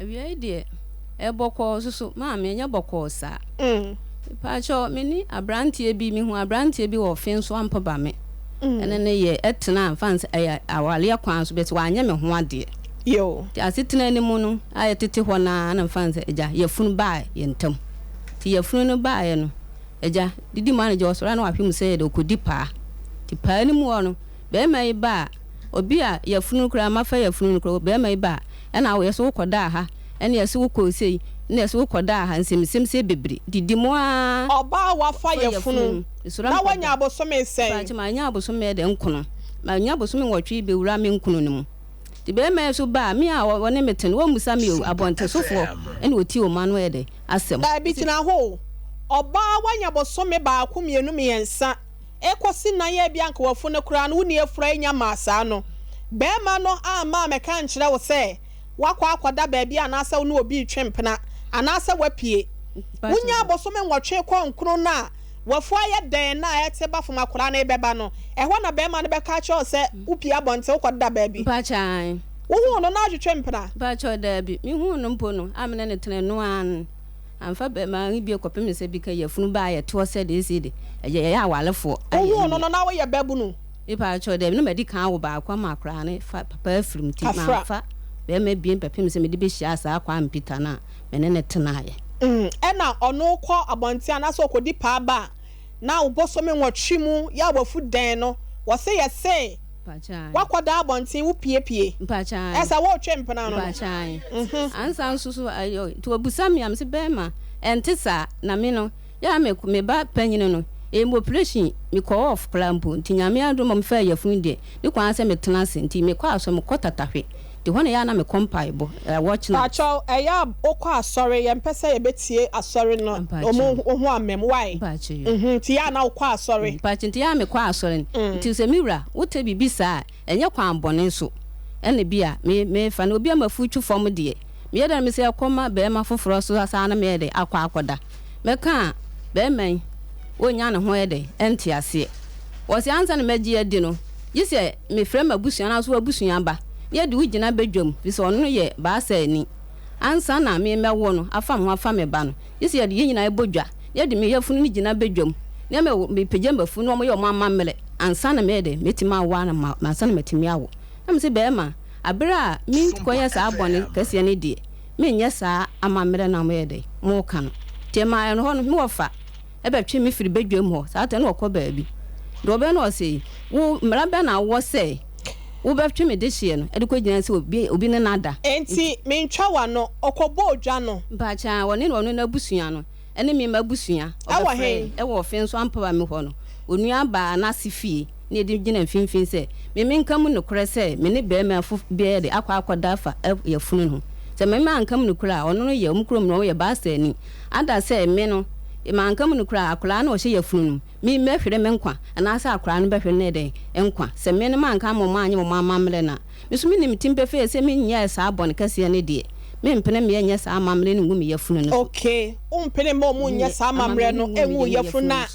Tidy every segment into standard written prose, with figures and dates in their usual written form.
Awia yi deɛ, ɛyɛ bɔkɔɔ soso maame, ɛnyɛ bɔkɔɔ saa. Mepaakyɛw, me ne abranteɛ bi, mehu abranteɛ bi wɔ Finso Ampabame. Ɛne no yɛ ɛtena mfa nsɛ ɛyɛ awareɛ kwan so bɛsɛ wanyɛ me ho adeɛ. Nti asetena no mu no a yɛtete hɔ no ara na mfa nsɛ agya yafunu baa yɛn ntam. Nti yafunu no baeɛ no, agya didi mu a na agya ɔsɔre a na wahwe mu sɛ yɛde ɔkɔdi paa. Nti paa no mu hɔ no, barima yi ba a, obi a yafunu koraa mafa yafunu no koraa, barima yi ba a, ɛna wo yɛse wokɔdaa ha, ɛna yɛse wokɔɔ sei, ɛna yɛse wokɔdaa ha, nsɛmnsɛm sei bebree didi mu ara. Ɔbaa a wafa yafunu na wanya abosome sɛn? Mpakyɛ manya abosome dɛ nkono, manya abosome nwɔtwe bɛwura me nkono no mu. Nti barima yi nso ba a, me a ɔne me te no, wɔmmisa me o, abɔntensofoɔ ɛna ɔtie wɔn ano yɛ dɛ asɛm. Daabi gyina hɔ o, ɔbaa wanya bosome baako mmienu mmiɛnsa Ekosi nnan a ebia anka w'afu no koraa no wonni afura anya mmaa saa no, barima no amma ammɛka ankyerɛ wo sɛ woakɔ akɔda baabi anaasɛ wo ne obi retwe mpena anaasɛ woapue. Wunyaa bosome nwɔtwe kɔ nkron no a w'afu ayɛ dɛn na ɛte ba fam akwadaa no rebɛba no, ɛhɔ na barima no bɛka akyerɛ wo sɛ wopue abɔnten wokɔdeda baabi. Mpakyɛ ae. Wohuu no na atwetwe mpena? Mpakyɛ daabi. Mehuu no mpo no a me ne no tena no ara no. Amfa bɛma no bio kɔpem sɛ bi ka yafunu baa yɛtoɔ sɛ deɛ ɛsei de ɛyɛ yɛyɛ awarefoɔ ayɛ Wohuu no no na woyɛ babunu? Mepaakyɛw daabi na madi kan awo baako ama akoraa no fa papa afiri mu nti Afra. mamfa bɛɛma abien bɛpem sɛ mede bɛhyiaa saa Kwame Peter no a me ne no tenaeɛ. Ɛna ɔno kɔ abɔnten anaasɛ ɔkɔdi paa ba a na wo bosome nwɔtwe mu yɛ a wafu dɛn no wɔse yɛse Woakɔda abɔnten, wopiepie. Mpakyɛw. Ɛsɛ woretwe mpena no no. Mpakyɛw. Ansa nso so ayɔ nti wɔbisa me a mese bɛrima ɛnte saa na me no yɛ a me me ba panyini no ɛyɛ me operation me kɔ off koraa mpo nti Nyame adom a mefaa yafunu deɛ ne kwan sɛ metena ase nti mekɔ asɔre mekɔ tatahwe nti hɔ na ɛyɛ a na mekɔ mpaebɔ watch night. Pakyɛw ɛyɛ a wokɔ asɔre yɛmpɛ sɛ yɛbɛtie asɔre no Mpakyɛw. ɔmo ho amam why Mpakyɛw. mhm nti yɛ a na wokɔ asɔre. Mpakyɛw nti yɛ a mekɔ asɔre no nti sɛ me wura wote biribi saa a ɛnyɛ kwan bɔne so ɛna bi a me mefa na obi a mafu twu fam deɛ meyɛ dɛn na mesɛ ɛkɔ ma bɛɛma foforɔ so saa na meyɛ dɛn akɔ akɔda mɛka a bɛɛma yi ɔnnya ne ho yɛ dɛn ɛnte aseɛ wɔse ansa na mɛgye adi no gye sɛ mefrɛ m'abusua anaasɛ w'abusua ba na yɛde wo gyina badwam, firi sɛ ɔno yɛ Baasani. Ansa na me mɛwo no afa me ho afa me ba no, gye sɛ yɛde yɛn nyinaa bɔ dwa, na yɛde me yafunu no gyina badwam, na me mepagya m'afunu na wɔyɛ wɔn amammerɛ ansa na mɛyɛ dɛ, mɛtumi awo ara ma ansa na matumi awo. Na mese, Barima, berɛ a menkɔyɛ saa bɔne kɛseɛ no deɛ, merenyɛ saa amammerɛ no a moyɛ dɛ, moreka no. Nti ɛmaa ɛhɔ no, me wɔfa bɛtwe me firi badwam hɔ, saa tɛ na ɔkɔ baabi. Deɛ ɔbɛyɛ no ɔse, wo mmara bɛn na wowɔ sɛ wobɛtwe me dehyeɛ no de kɔgyina sɛ obi obi ne no ada? Enti mentwa w'ano. Ɔkɔbɔɔ dwa no. Mpakyɛ, ɔne ɔno n'abusua no ne me m'abusua, Ɛwɔ ɔbɛfrɛɛ he? ɛwɔ ɔfe nso ampa me hɔ no, onua baa n'ase fie na yɛde gyina mfimfini sɛ me menka mu nokorɛ sɛ me ne barima fof biara de akɔ akɔda afa yafunu no ho. Sɛ me manka mu nokorɛ a, ɔno no yɛ, wɔn kurom no ɔyɛ baasani. Ada sɛ me no, manka mu nokorɛ a, akwadaa no a ɔhyɛ yafunu no mu, me mɛhwere me nkwa, anaasɛ akwadaa no bɛhwere ne dɛn? Nkwa. Sɛ me no manka ama wɔn anyɛ wɔn amammerɛ no a, me nso menim tim pefee sɛ menyɛɛ saa bɔne kɛseɛ no deɛ, mempene mmeɛ nyɛ saa amammerɛ no ngu me yafunu no so. Okay, wompene mma wɔn nyɛ saa amammerɛ no ngu wo yafunu no a,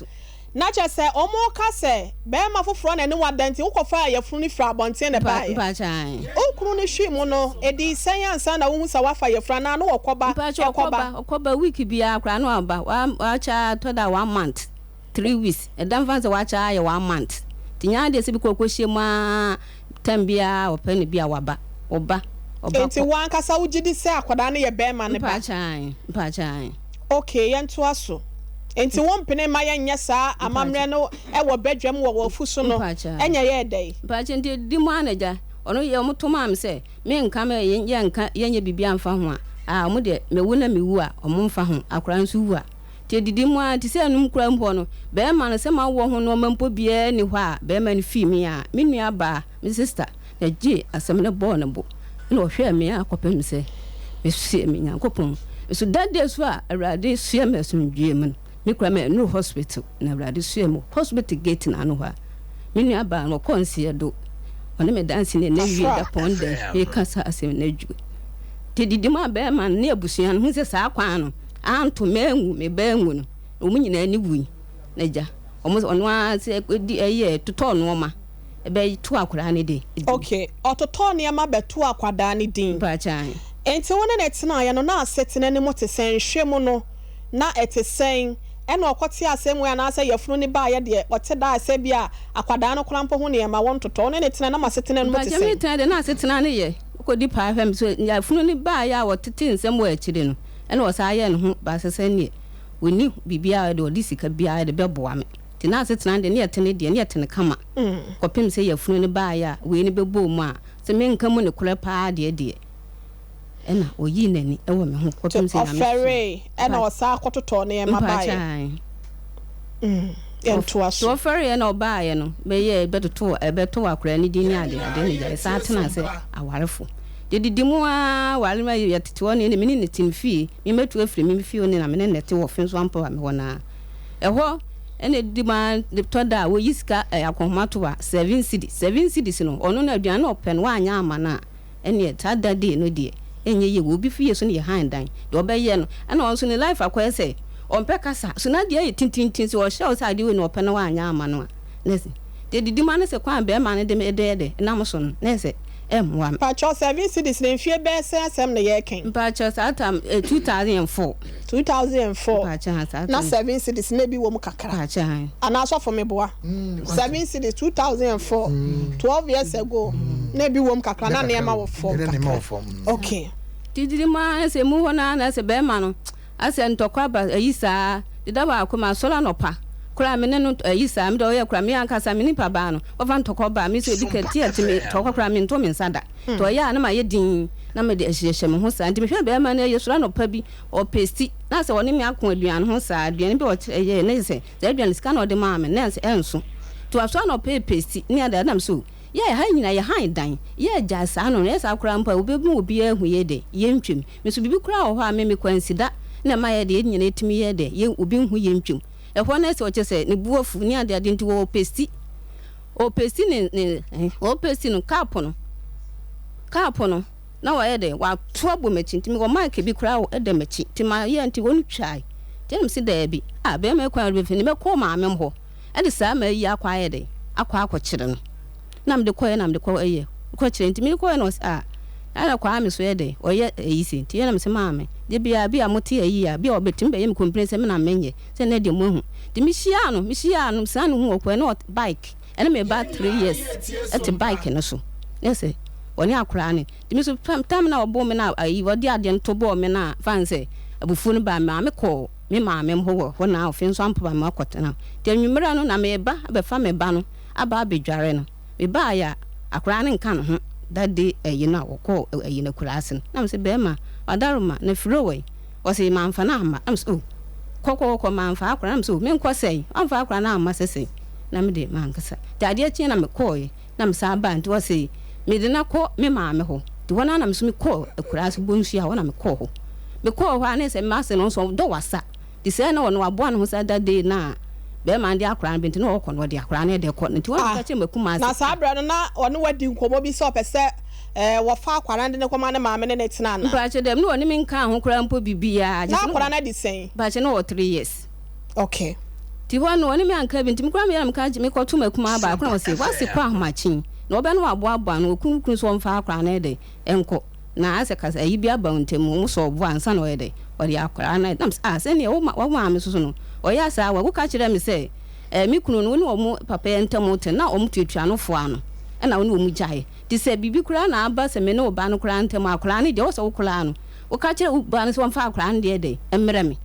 Na kyerɛ sɛ wɔka sɛ barima foforɔ na ɛne wo ada nti wokɔfaa yafunu no firii abɔnten na ɛbaeɛ. Mpakyɛ ae. Wo kunu no hwee mu no, ɛdii sɛn ansa na wohu sɛ wafa yafunu anaa na ɔkɔba, Mpakyɛ ɛkɔba? ɔkɔba, ɔkɔba week biara koraa na waba, wa wakyɛ ara tɔ da a one month, 3 weeks, ɛda mfa no sɛ wakyɛ ara yɛ one month. Nti nyɛ adeɛ sɛ bi kɔ ɔkɔhyia mu ara term biara ɔpɛ no bi a waba, ɔba, ɔba Nti kɔ. wo ankasa wogye di sɛ akwadaa no yɛ barima no ba? Mpakyɛ ae, mpakyɛ ae. Ok, yɛntoa so. Enti wompene mma yɛnyɛ saa amammerɛ no wɔ badwam wɔ w'afu so no Mpakyɛ. nyɛ yɛɛ dɛn? Mpakyɛ, nti ɛdidi mu ara na agya, ɔno yɛ, wɔn to maa me sɛ menka me, yɛnka, yɛnyɛ biribiara mfa ho a, ah, wɔn deɛ, mɛwu na mewu a, wɔn mfa ho, akwadaa nso wu a. Nti ɛdidi mu ara, nti sɛ ɛnom koraa mpo no, barima no, sɛ m'awoɔ ho nnoɔma mpo biara nni hɔ a, barima no fii me a, me nua baa, me sister, na gyee asɛm no bɔɔ ne bo, ɛna ɔhwɛɛ me ara kɔpem sɛ mesoɛ me Nyankopɔn. Nso da da su a Awurade soɛ me asomdwoeɛ mu no, me koraa mannuru hospital, na Awurade soɛ me wɔ hospital gate no ano hɔ a, me nua baa no ɔkɔɔ nseɛ do, ɔne me danseni na wie Afra. dapɔn dɛn meka saa asɛm no adwo. Nti didi mu a bɛɛma no ne abusua no hu sɛ saa kwan no anto manwu, me ba anwu no, wɔn nyinaa ani wui. Na agya, wɔn ɔno ara sɛ ɛdi ɛyɛ totɔɔ nnoɔma. Bɛto akwadaa no din. Ok, ɔtotɔɔ nneɛma bɛtoo akwadaa no din. Mpakyɛ ahe? Enti wo ne no tenaeɛ no, na asetena no mu te sɛn? Nhwɛ mu no, na ɛte sɛn? Ɛna ɔkɔtee asɛm wei anaasɛ yafunu no baeɛ deɛ, ɔte daa sɛ bi a akwadaa no koraa mpo ho nneɛma wɔntotɔ. Wo ne no tenaeɛ, na mo asetena no mu te Mpakyɛ me sɛn? tenae deɛ, na asetena no yɛ. Wokɔdi paa hwɛ me so, yafunu no baeɛ a ɔtetee nsɛm wɔ akyire no, ɛna ɔsan yɛɛ ne ho baasa sɛ neɛ ɔnni biribiara a ɔde sika biara de bɛboa me. Nti na asetena no deɛ, ne yɛte no deɛ, ne yɛte no kama kɔpem sɛ yafunu no baeɛ a wei no bɛbɔɔ mu a, sɛ menka mu nokorɛ paa deɛ deɛ, ɛna ɔyii n'ani wɔ me ho Nti kɔpem sɛ Nyame frɛɛ ɔfɛree ɛna ɔsan kɔtotɔɔ nneɛma Mpakyɛ baeɛ. ae. Yɛntoa Nti so. ɔfɛreeɛ na ɔbaeɛ no, bɛyɛɛ bɛtotoo ɛbɛtoo akwadaa no din ne ade ade na gya yɛsan tenaa sɛ awarefo. Yɛdidi mu ara ware ma yɛtete hɔ no, ɛnna me ne no te me fie. Me matu afiri me fie hɔ no na me ne no te wɔ Finso Ampoba me hɔ no ara. Ɛhɔ na ɛdidi mu ara tɔ da a wɔyi sika akɔnhoma to a, 7 cedis. 7 cedis no, ɔno no aduane a ɔpɛ no woanyɛ amma no a, Ɛneɛ saa da dei no deɛ ɛnyɛ yie wɔ obi fie so no yɛ hann dan deɛ ɔbɛyɛ no ɛna ɔno nso ne life akɔyɛ sɛ ɔmpɛ kasa so n'adeɛ ayɛ tintintin sɛ ɔhyɛ wo sɛ adeɛ wei na ɔpɛ na wanyɛ ama no a na ɛsɛ deɛ didi ma no sɛ kwan a bɛɛma no de me de yɛ dɛ nam so no na ɛsɛ ɛmmoa me. Pakyɛw 7 cedis no mfie bɛɛ sɛn asɛm na yɛɛka yi? Mpakyɛw saa tam eh 2004. 2004 Mpakyɛw ha saa na tam. 7 cedis na ebi wɔ mu kakra. Mpakyɛw han. Anaa sɔfo meboa? 7 cedis 2004 12 years ago na ebi wɔ mu kakra na nneɛma wɔ fam kakra. Okay. Titiri mu ara sɛ mu hɔ no ara na sɛ bɛrima no asɛ ntɔkwa ba ayi saa deda baako masɔre anɔpa koraa me ne no ayi saa me deɛ ɔyɛ koraa me ankasa me nipa baa no wɔfa ntɔkwa ba me sɛ ebi ka ti a ti me tɔkwa koraa me nto me nsa da nti ɔyɛ a na mayɛ din na mede ahyehyɛ me ho saa nti mehwɛ bɛrima no ɛyɛ soro anɔpa bi ɔpɛsti na sɛ ɔne me ako aduane ho saa aduane bi a ɔkyerɛ ɛyɛ na sɛ Saa aduane sika na ɔde maa me na ɛnso. Nti wasɔ anɔpa repesti ne ade ade na me so yɛ ha nyina yɛ han dan yɛ gyae saa no yɛ saa koraa mpo a obi ma obiara ahu yɛ dɛ yɛ ntwam me so biribi koraa wɔ hɔ a me me kwansida na ɛma yɛ de yɛ nyina yɛtumi yɛ dɛ yɛ obi nhu yɛ ntwam ɛhɔ no ɛsɛ ɔkyɛ sɛ ne bo afu ne ade ade nti ɔpesti ɔpesti ne ne ɔpesti no cup no cup no. Na wayɛ dɛ wato abɔ m'akyi nti mewɔ mic bi koraa wɔ ɛda m'akyi nti mayɛ nti wɔn twae nti ɛna mese daabi ah bɛrima yi kwan a ɔde bɛfi ni mɛkɔ maame hɔ ɛde saa ma ayi akɔ ayɛ dɛ akɔ akɔkyerɛ no na mede kɔɛ na mede kɔ ɛyɛ kɔ kyerɛ nti mede kɔɛ na ɔse ah ɛna kwaa me so yɛ dɛ ɔyɛ ɛyi se nti ɛna mese maame de bia bi a mote ayi a bi a ɔbɛtumi bɛyɛ me complain sɛ me na menyɛ sɛ nɛ deɛ moahu nti mehyiaa no mehyiaa no saa no hu ɔkɔɛ na bike Ɛne me ba 3 years ɛte bike no so na sɛ ɔne akoraa no nti me nso time na ɔbɔ me na ayi ɔde adeɛ no to bɔɔ me na fa n sɛ abufuo no baa me maame kɔɔ me maame hɔ wɔ hɔ na ɔfe nso ampa ba me akɔtena nti anwummerɛ no na meba abɛfa me ba no aba abɛdware no me baa yɛ akoraa no nka ne ho that day ayi no a wɔkɔɔ ayi no akuraa ase no na me sɛ bɛrima wadaroma na firo wɔ yi ɔse mamfa no amma na me sɛ oh kɔkɔkɔ mamfa akora na me sɛ oh menkɔ sɛn wamfa akora no amma sɛ sɛn na me de mankasa. Nti adeɛ kyeeɛ na mekɔeɛ na mesan baeɛ nti ɔse mede no akɔ me maame hɔ nti hɔ no ara na me nso mekɔɔ akuraase Bonsua hɔ na mekɔɔ hɔ. Mekɔɔ hɔ a na sɛ m'ase no nso ɔdɔ wasa nti sɛ na ɔno waboa ne ho sɛ that day no a bɛrima no de akwadaa no ba nti na ɔkɔ no ɔde akwadaa no de kɔ nti hɔ na Ah, meka kyerɛɛ m'akumaa na sɛ saa ah. berɛ no na ɔne wo adi nkɔmmɔ bi sɛ ɔpɛ sɛ eh, wɔfa akwadaa no de no kɔma ne maame ne no tena anaa? Mpakyɛ dɛm na ɔne me nkaa ho koraa mpo biribiara Na gyesɛ na akwadaa no adi sɛn? mpakyɛ na ɔwɔ 3 years. Okay. Nti hɔ no ɔne me anka bi nti me koraa meyɛ na meka mekɔto m'akumaa baako na ɔse wase kɔ ahomakye na ɔbɛ no waboaboa no ɔku kunu so ɔmfa akwaraa no ɛdɛ ɛnkɔ na asɛ kasa ayi bi aba wo ntam ɔmo sɔ ɔbo ansa na ɔyɛ dɛ ɔde akwaraa no nam sɛ ah sɛneɛ wo ma wo maame soso no ɔyɛ saa wa woka kyerɛ me sɛ ɛɛ me kunu no wo ne ɔmo papa yɛ ntam te na ɔmo tuatua no foa no ɛna wo ne ɔmo gyae nti sɛ biribi koraa na aba sɛ me ne wo ba no koraa ntam akwaraa no deɛ ɔsɛ wo koraa no Woka kyerɛ wo ba no sɛ ɔmfa akwadaa no deɛ dɛn mmrɛ me?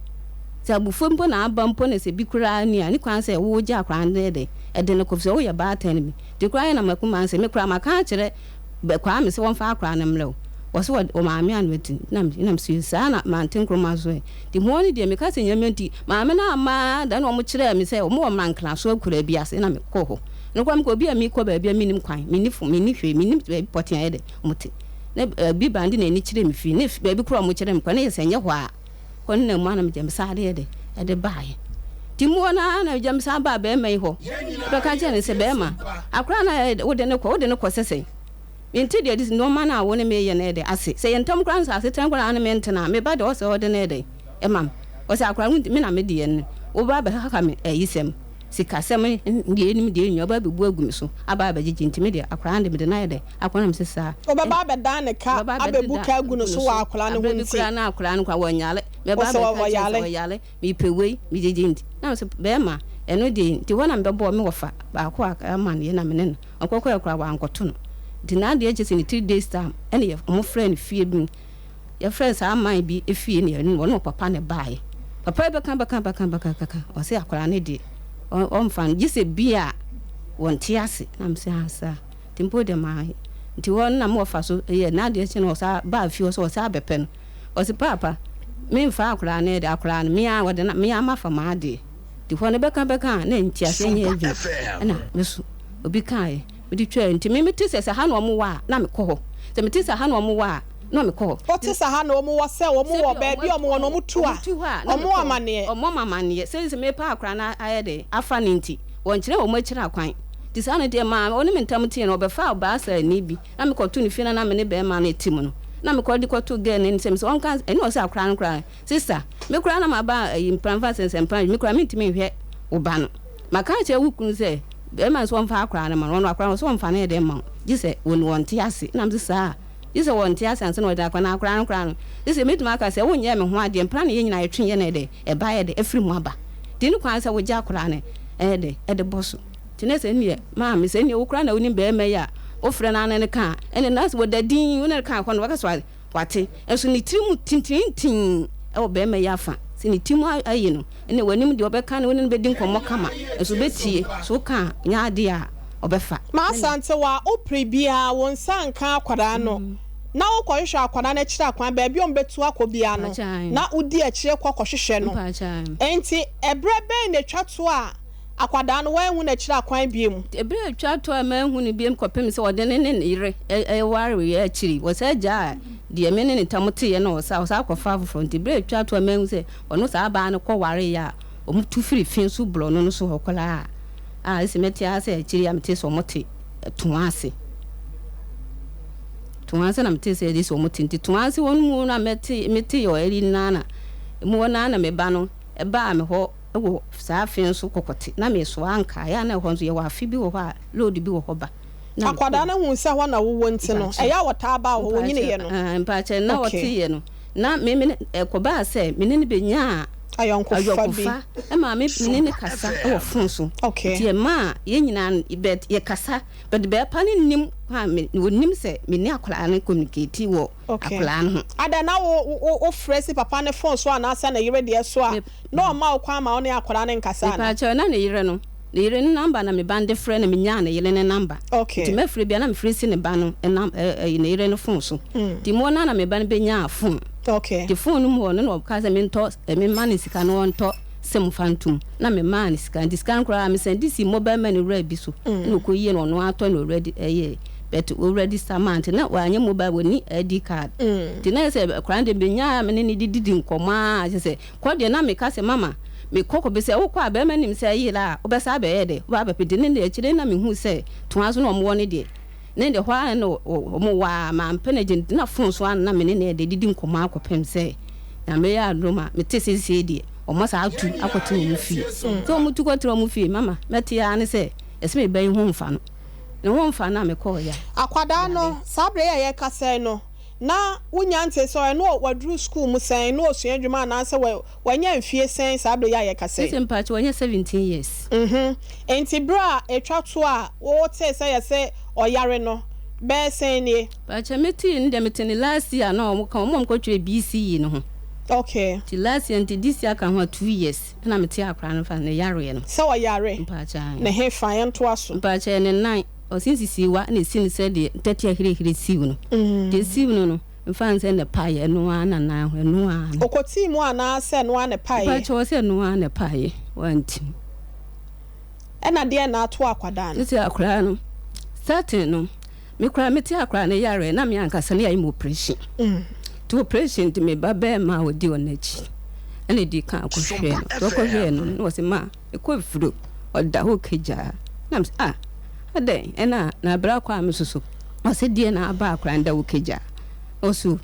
Sɛ abufuo mpo na aba mpo na sɛ bi koraa ni a, ne kwan sɛ wogye akwadaa no deɛ dɛn de no kɔ efisɛ woyɛ baatan no bi. Nti koraa yɛ na m'akumaa no sɛ me koraa maka akyerɛ Kwame sɛ wɔmfa akwadaa no mmrɛ wo. Ɔse wɔ maame a na wati na na mese saa na Mante Nkrumah nso ɛ. Nti hɔn no deɛ meka sɛ Nyame nti maame no amma da na wɔkyerɛɛ me sɛ wɔwɔ Mankraso akuraa bi ase na mekɔɔ hɔ. Nokorɛ mekɔ obi a mekɔ baabi a mennim kwan, menni fo, menni hwee, mennim baabi pɔtee a ɛyɛ dɛ wɔte. Na bi ba de n'ani kyerɛ me fie, na baabi koraa a wɔkyerɛ me kwan, na yɛ sɛ ɛnyɛ hɔ a, kɔ ne na mu a na megya me saa adeɛ de ɛde baeɛ. Nti mu hɔ no ara na megya me saa baa bɛrima yi hɔ, bɛka kyerɛ no sɛ bɛrima, akwadaa no a wode no kɔ, wode no kɔ sɛ sɛn? Mente deɛ de nneɛma no a wo ne me yɛ no yɛ dɛ ase. Sɛ yɛ ntam koraa nso asetena koraa ne me ntena a, me ba deɛ ɔsɛ ɔde no yɛ dɛ ɛma me. Ɔsɛ akwadaa no me na me deɛ no, wo ba bɛkaka me ayisɛm. Sikasɛm ne deɛ ɛnim deɛ ɛnni, ɔba abɛbu agu me so, aba abɛgyegye, nti me deɛ akwadaa no deɛ mede no ayɛ dɛn akɔ na mese saa. Wobɛba abɛdan ne ka, Mɛba abɛbu abɛdeda ka agu agu ne ne so so, wɔ akwadaa no ho aberɛ bi nti. koraa na akwadaa no koraa wɔnyare, Wo mɛba sɛ abɛka akyerɛ no sɛ ɔyare. ɔyare, mepɛ wei, megyegye nti, na mese bɛɛma, ɛno deɛ nti hɔ na mebɛbɔɔ me wɔfa baako a amanneɛ na me ne no, ɔkɔkɔɛ koraa wankɔto no, nti n'adeɛ kyɛ sɛ ne 3 days time ɛna yɛ, wɔfrɛɛ no fie bi mu. Yɛfrɛ no saa man bi fie na yɛne ɔne ɔpapa na ɛbaeɛ. Papa yi bɛka bɛka bɛka bɛka bɛka ɔse akwadaa no deɛ ɔmfa no gye sɛ bi a wɔnte ase na mese ah saa nti mpo deɛ maa nti hɔ na me wɔfa so yɛ n'adeɛ kye no ɔsa baa fie hɔ sɛ ɔsa abɛpɛ no ɔse paapa memfa akwadaa no deɛ akwadaa no mea wɔde na mea mafa m'adeɛ nti hɔ no bɛka bɛka a na nteaseɛ nyɛ Sompa adwuma FM. ɛna me so obi kaeɛ mede twaa nti me mete sɛ sɛ ha na ɔmo wɔ a na mekɔ hɔ sɛ mete sɛ ha na ɔmo wɔ a na mekɔ hɔ. Wote sɛ ha na wɔn wɔ sɛ wɔn wɔ baabi a wɔn wɔ no wɔn tu a, a wɔn wɔ amaneɛ. Wɔn wɔ amaneɛ. Sɛ sɛ mepɛ akora no ayɛ dɛ afa no nti, wɔnkyerɛ wɔn akyiri akwan. Nti saa no deɛ maa ɔne me ntam teɛ no, ɔbɛfaa ɔbaasani bi na mekɔto ne fie na na me ne barima no te mu no, na mekɔ de kɔto girl no anim sɛ mesɛ ɔnka, ɛne ɔsɛ akora no koraa, sister, me koraa na maba ayi mpramfa sɛ nsɛmpa, me koraa mentumi nhwɛ wo ba no. Maka akyerɛ wo kunu sɛ barima no sɛ ɔmfa akora no ma no, ɔno akora no ɔsɛ ɔmfa no yɛ dɛn ma wo, gye sɛ wɔn wɔnte ase. Na mese saa. Gye sɛ wɔnte ase ansa na wɔde akɔ, na akwadaa no koraa no, gye sɛ mɛtumi aka sɛ wonyɛɛ me ho adeɛ, mpena na yɛn nyinaa yɛtwe yɛn ɛdɛ, ɛba yɛ dɛ, afiri mu aba. Nti ne kwan sɛ wogye akwadaa no ɛyɛ dɛ, ɛde bɔ so. Nti na sɛ nneɛ, maame, sɛ nneɛ wo koraa na wonim barima yi a, wofrɛ no ara ne no ka a, ɛnneɛ na sɛ wɔda dinn, wo ne no ka a, ɛhɔ no wobɛka sɛ wate. Nso ne tiri mu tintintin wɔ barima yi afa. Sɛ ne ti mu ayi no, ɛnna w'anim deɛ ɔbɛka no, wo ne no bɛdi nkɔmmɔ kama. Nso wobɛtie. So woka a, nyɛ adeɛ a ɔbɛfa. M'Asantewa, wo pere biara wo nsa nka akwadaa no na wo kɔ hwehwɛ akwadaa no akyiri akwan, baabi a wɔn bɛtu akɔ biara no na wo di akyire kɔ kɔ hwehwɛ no. Enti ɛberɛ bɛn na ɛtwa toɔ a Akwadaa no, wanhu n'akyiri akwan bio. Bere a etwa to a manhu no bio kɔpem sɛ ɔde ne ne ne yere wareeɛ akyiri, wɔsan gyaa deɛ me ne ne ntam teeɛ na ɔsan ɔsan kɔfaa foforɔ. Nti bere a etwa to a manhu sɛ ɔno saa baa no kɔwareeɛ a wɔtu firi fi so borɔno no so hɔ koraa a, ɛsɛ mɛte ara sɛ akyiri a metee sɛ wɔte Toa ase. Toa ase na metee sɛ ɛde sɛ wɔte. Nti Toa ase hɔ no mu na mɛte metee ɔyere no ara na emu hɔ no ara na me ba no baa me hɔ wɔ saa afe nso kɔkɔte na mesoa ankaa yɛ a na ɛhɔ nso yɛwɔ afe bi wɔ hɔ a load bi wɔ hɔ ba na Akwadaa mekɔ no huu sɛ hɔ na wowɔ nti no, mpakyɛ ɛyɛ a wɔtaa ba wo hɔ, mpakyɛ wɔnyiniiɛ no? aah mpakyɛ na Okay. ɔteeɛ no na me me ne ɛkɔbaa sɛ me ne no bɛnyaa Ayɔnkofa bi. ayɔnkofa ɛmaa me me ne no Sompa kasa wɔ FM. phone so Okay. nti ɛmaa yɛn nyinaa no but yɛkasa but bɛɛpa no nnim kwan me ɔnnim sɛ me ne akwadaa no communicate wɔ Okay. akwadaa no ho. Adɛn, na wo wo wofrɛ si papa no phone so anaasɛ ne yere deɛ so a, Me na ɔmma wo kwan ma wo ne akwadaa no nkasa anaa? Mepaakyɛw, na ne yere no, ne yere no number na me ba no de frɛ na menyaa ne yere no number. Okay. Nti mɛfrɛ biara na mefrɛ si ne ba no nam ɛ ɛ ne yere no phone so. Nti mu hɔ no ara na me ba no bɛnyaa phone. Okay. Nti phone no mu hɔ no na ɔkaa sɛ mentɔ ɛ memma no sika na ɔntɔ sim fa ntom. Na memaa no sika. Nti sika no koraa mesan de sii mobile money wura bi so ɛna ɔkɔyie na ɔno ara tɔ na ɔredi ɛyɛɛ but ɔregister maa nti na wanyɛ mobile wɔnni ID card. Nti na ayɛ sɛ akwadaa no deɛ menyaa a me ne no dididi nkɔmmɔ ara kyerɛ sɛ Kɔ deɛ na meka sɛ mama mekɔ kɔpɛ sɛ wokɔ a bɛrima nim sɛ yere a wobɛsan abɛyɛ dɛ wobɛ abɛpɛ nti ne deɛ akyire na mehuu sɛ toa so na wɔwɔ ne deɛ ne deɛ hɔ ara na wɔwɔ a mampɛ no agye nti na fon so ara na me ne no ɛde didi nkɔmmɔ ara kɔpem sɛ Nyame yɛ adom a mete seesei deɛ wɔn asan atu akɔtena wɔn fie sɛ wɔn tu kɔtena wɔn fie mama mɛte ara ne sɛ ɛsɛ me ba yi ho mfa no ne ho mfa no a mekɔɔ ya Akwadaa yare. no, saa berɛ yi a yɛrekasa yi no, Na wonya ntee sɛ ɔyɛ na waduru sukuu mu sɛn, na ɔsua adwuma anaasɛ wanya mfie sɛn saa berɛ yi a yɛkasa yi? Sese mpakyɛ wanya 17 years. Mhm. Enti berɛ a ɛtwa toɔ a wotee sɛ yɛse ɔyare no, bɛyɛ sɛn nie? Mpakyɛ metee no deɛ mete no last year na wɔn ka wɔn a wɔkɔtwerɛ BCE no ho. Okay. Nti last year nti this year ka ho a 2 years ɛna mete akwadaa no fa ne yareɛ no. Sɛ ɔyare? Mpakyɛ aane. Ne he fa? Yɛntoa so. Mpakyɛ ne nan. Ɔse nsisiiwa na esi no sɛdeɛ ntɛtea hirehire siw no. Deɛ esiw no no, mfa no sɛ na ɛpaeɛ, ɛno ara na nan ho, ɛno ara no. Ɔkɔtii mu anaa sɛ ɛno ara na ɛpaeɛ? Mpakyɛw, ɔse ɛno ara na ɛpaeɛ, wantim. Ɛna deɛn na ato akwadaa no? Sese akwadaa no, starting no, me koraa mete akwadaa no yareɛ na me ankasa ne yɛayɛ me operation. Nti operation nti me ba bɛɛma a ɔdi ɔno akyi ɛna ɛdi kan kɔhwɛɛ no. Nti ɔkɔhwɛɛ no na ɔse ma Mekɔ efuro, ɔda hɔ kagyaa. Na mese, ah, adɛn? Ɛna na bra kɔ a me soso. Ɔse deɛ na aba akora no da hɔ kagyaa. Ɔso,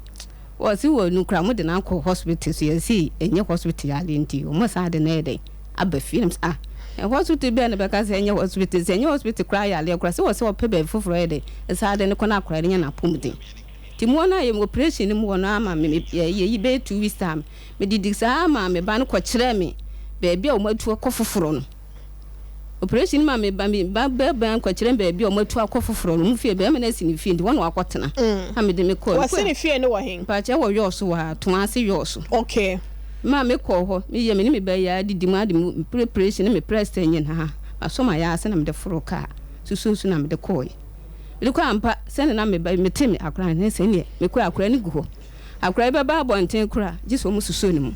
ɔse wɔ no kora mo de no akɔ hospital so yɛse ɛnyɛ hospital yareɛ nti ɔmo san de no ayɛ dɛn aba fie. Na mese, ah. Hospital bɛn na bɛka sɛ ɛnyɛ hospital? Sɛ ɛnyɛ hospital koraa yareɛ koraa sɛ wɔ sɛ wɔpɛ baabi foforɔ yɛ dɛ saa de no kɔ na akwadaa no nya n'apɔmuden. Nti mu hɔ no a yɛ operation no mu hɔ no ama me yɛyi bɛyɛ 2 weeks time, medidi saa ma me ba no kɔkyerɛɛ me baabi a wɔn atu akɔ foforɔ no. Operation ma me ba bɛrima kɔkyerɛ me baabi a wɔn atu akɔ foforɔ no. Wɔn fie, bɛrima no asi ne fie nti wɔn na wakɔtena na mede me kɔɔ. Wɔsi ne fie no wɔ he? Mpakyɛ, wɔ Yɔɔso wɔ ha, Toase Yɔɔso. Maa me kɔɔ hɔ, meyɛ me ne me ba yi adidi mu ade mu preparation ne me press nyinaa masɔ ma yɛ ase na mede foro kaa susuosu na mede kɔɔɛ. Mede kɔɔ ampa sɛne na me ba mete me akora ne sɛ neɛ mekɔɔ, akora no gu hɔ. Akora yi bɛba abɔnten koraa gye sɛ ɔmo susuo ne mu.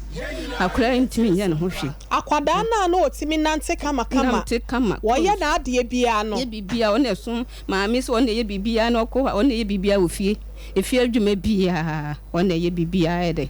Akora yi ntumi nyɛ ne ho hwee. Akwadaa no a na ɔtumi nante kamakama, nante kama, wɔyɛ n'adeɛ biara no. Yɛ biribiara, ɔno ɛsom maame sɛ ɔno ɛyɛ biribiara na ɔkɔ hɔ a, ɔno ɛyɛ biribiara wɔ fie, efie adwuma biara ɔno ɛyɛ biribiara yɛ dɛ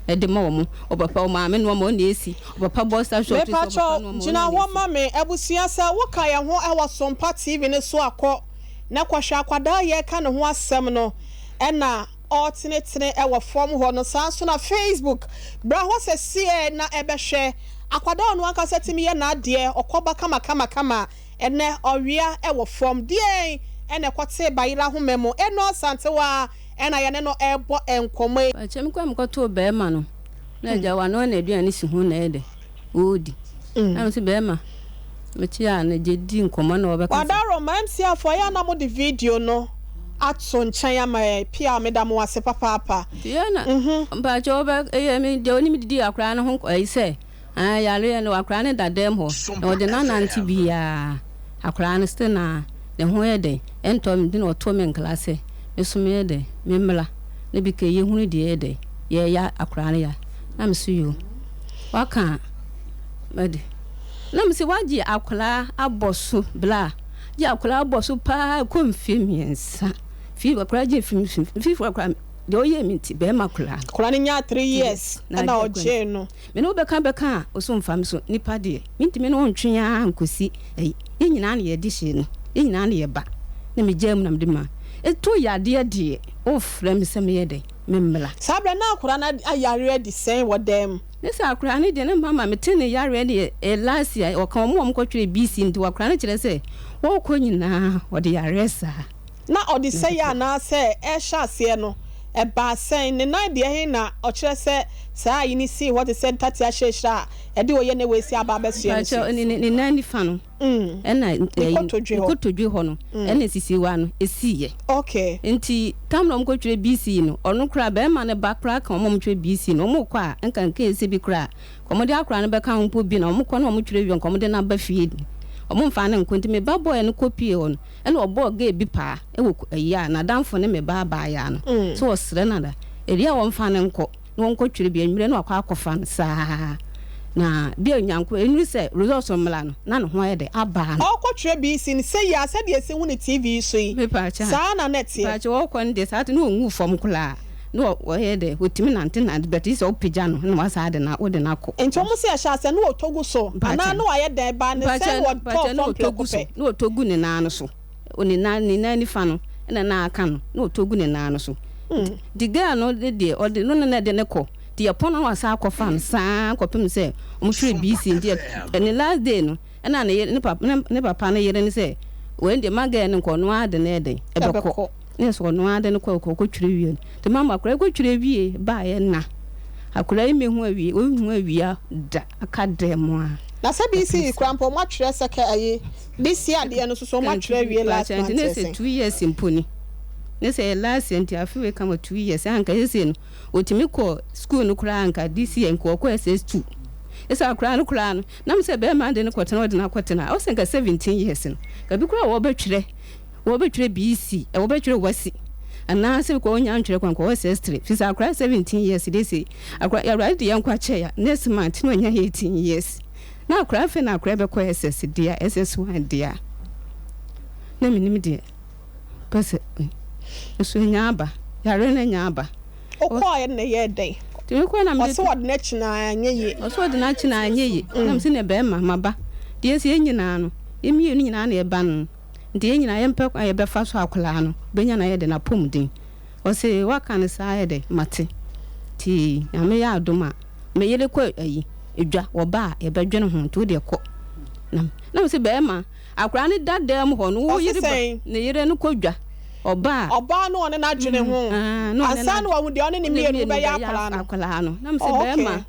ɛde ma wɔn. Ɔpapa, ɔmaame nneɛma ɔno esi, ɔpapa boxer short sɛ ɔpapa Mepakyɛw, nneɛma gyina ɔno hɔ esi. Ma me. Abusua, sɛ woka yɛn ho wɔ Sompa TV no so akɔ na kɔhwɛ akwadaa a yɛreka ne ho asɛm no ɛna ɔretenetene wɔ fam hɔ no. Saa nso na Facebook, bra hɔ sɛseɛ na ɛbɛhwɛ akwadaa a ɔno ankasa tumi yɛ n'adeɛ, ɔkɔba kamakamakama. Ɛnɛ ɔwea wɔ fam deɛn ɛna ɛkɔte bayera ahoma mu. Ɛnɔ Santewa ɛna yɛne no ɛrebɔ nkɔmmɔ yi. Pakyɛ, mi kɔ a mekɔtoo bɛrima no na agya wa no na aduane si ho na ɛyɛ dɛ ɔredi na me sɛ bɛrima mekyi a na gye di nkɔmmɔ na ɔbɛka sɛ Wadaro ma MC afɔ yɛ na mode video no ato nkyɛn ama yɛ pia. Meda mo ase papaapa. Nti yɛ na mpakyɛ wɔbɛ ɛyɛ me deɛ onim didi akwaraa no ho ɛyi sɛ yareɛ no, akwaraa no da dɛm hɔ na ɔde nanante biara, akwaraa no still na ne ho yɛ dɛ ɛntɔ me nti na ɔto me nkla sɛ me so meyɛ dɛ memmra na bi ka yɛhunu deɛ ɛyɛ dɛ yɛyɛ akwaraa no ya. Na me so yo waka a mɛde na me sɛ wagye akwaraa abɔ so bla gye akwaraa abɔ so paa kɔ mfie 3 fie. Akwaraa gye mfie mfie akwaraa deɛ ɔyɛ mi nti bɛrima koraa. Akwaraa no nyaa 3 years na ɛna agye akɔ ɔgyee no. Me ne wo bɛka bɛka a ɔso mfa me so nipa deɛ mentumi ne wo ntwe ara nkɔsi ɛyi. Yɛn nyinaa ne yɛde hyee no, yɛn nyinaa ne yɛba na megyaa mu na mede ma ɛto yadeɛ deɛ wofrɛ me sɛ meyɛ dɛ memmra. Saa berɛ na akwaraa no ayare adi sɛn wɔ dan mu? Ne sɛ akwaraa no deɛ ne mama mete ne yareɛ deɛ ɛyɛ last year ɔka wɔn a wɔkɔtwerɛ BC nti akwaraa no kyerɛ sɛ wɔrekɔ nyinaa ɔde yareɛ saa. Na ɔde sɛ yɛ anaasɛ ɛhyɛ aseɛ no ɛbaa sɛn ne nan deɛ he na ɔkyerɛ sɛ saa ayi ne sii hɔ te sɛ ntate ahyerɛhyerɛ a ɛde ɔyɛ ne wɔasi aba abɛsoɛ no so? Mpakyɛ, ne nan nifa no ɛna ne kotodwe ne hɔ. Kotodwe hɔ no ɛna sisiwa no esiiɛ. Nti tam na ɔmokɔtwerɛ BC no, ɔno koraa bɛrima no ba koraa ka ɔmo a ɔmotwerɛ BC no, ɔmo kɔ a nka nka esi bi koraa ɔmo de akora no bɛka ho mpo bi na ɔmo kɔ na ɔmo twerɛ wie nka ɔmo de no aba fie, ɔmo mfa no nkɔ. Nti me ba bɔɔɛ no kɔ pie hɔ no ɛna ɔbɔɔ gay bi paa ɛwɔ ayi a n'adamfo ne me ba abaayaa no so ɔsrɛ no da eri a wɔmfa no nkɔ na wɔnkɔ twerɛ bi anwummerɛ na wakɔ akɔfa no saa na bi a nyanko enuru sɛ results mmla no na ne ho ayɛ dɛ abaa no. Ɔkɔtwerɛ BC no sɛ yɛ a sɛdeɛ ɛsi hu ne TV yi so yi, Mepaakyɛ. saa na na ɛteɛ? Mepaakyɛ, wɔkɔ no deɛ saa te na ɔnwu fam koraa na wɔyɛ dɛ wɔtumi nante nante bɛte sɛ wopagya no na wasa de na wode no akɔ. Nti ɔmo sɛ ɛhyɛ asɛ na wɔtɔ gu so anaa na wayɛ dɛn baa ne sɛn na wɔtɔɔ na fam ɔtɔ gu prɛko so pɛ? Na ɔtɔ gu ne nan no so, ne nan nifa no ɛna na aka no na ɔtɔ gu ne nan no so. Nti girl no de deɛ ɔde no na ɛde ne kɔ nti yɛpɔn no na wasa akɔfa no saa kɔpem sɛ ɔmo twerɛ BC. Nti ne last day no ɛna ne yere ne papa ne papa no yere ne sɛ wɔn deɛ ma girl no nkɔ, ɔno ara de no ɛdɛn ɛbɛkɔ Ɛbɛkɔ. Ne sɛ ɔno ara de no kɔ kɔtwerɛ wie no. Nti mama akwaraa kɔtwerɛ wie baeɛ na akwaraa yi mehu awie ɔnhu awia da aka dɛm mu a. Na sɛ BC kora mpo ɔmo atwerɛ sɛ kɛ ayi this year adeɛ no so so ɔmo atwerɛ awie last nti month ne sɛ ɛsɛn? 2 years mpo ni ne sɛ yɛ last year nti afe wei kama 2 years anka sɛsɛ no ɔtumi kɔ school no koraa anka this year nka ɔkɔ SS2. Ɛsɛ akwaraa no koraa no nam sɛ bɛrima de no kɔtena ɔde no akɔtena ɔsɛ nka 17 years no ka bi koraa wɔbɛtwerɛ BC wɔbɛtwerɛ wasi anaasɛ kɔ ɔnya ntwerɛ kwan kɔ SS3 fi sɛ akwaraa 17 years de sɛ akwaraa Awurade de yɛn nkɔ akyɛ ya next month na ɔnya 18 years na akwaraa afei na akwaraa bɛkɔ SS deɛ SS1 deɛ na menim deɛ pɛ sɛ nso nya aba yare no nya aba. Wokɔɔɛ no na ɛyɛɛ dɛn? Nti mekɔɛ na mede Ɔsɛ wɔde n'akyi na anyɛ yie? Ɔsɛ ɔde n'akyi na anyɛ yie. Na mese ne bɛrima maba deɛ sɛ yɛn nyinaa no yɛn mmienu nyinaa na yɛba no nti yɛn nyinaa yɛmpɛ kwan a yɛbɛfa so akwaraa no bɛnya na yɛde n'apɔmuden. Ɔsɛ waka no saa yɛ dɛ mate nti Nyame yɛ adom a me yere kɔ ayi edwa wɔba a yɛbɛdwene ho nti wodeɛ kɔ. Na na mese bɛɛma, akwadaa no da dan mu hɔ no, wo Ɔse yere ba, sɛn? ne yere no kɔ dwa, ɔba a. Ɔbaa no ɔne no adwene ho Ah, na ɔne no ansa na wahu deɛ ɔne ne ne mmienu mmienu bɛyɛ bɛyɛ akwadaa no. akwadaa no. Na mese Oh, okay. bɛɛma,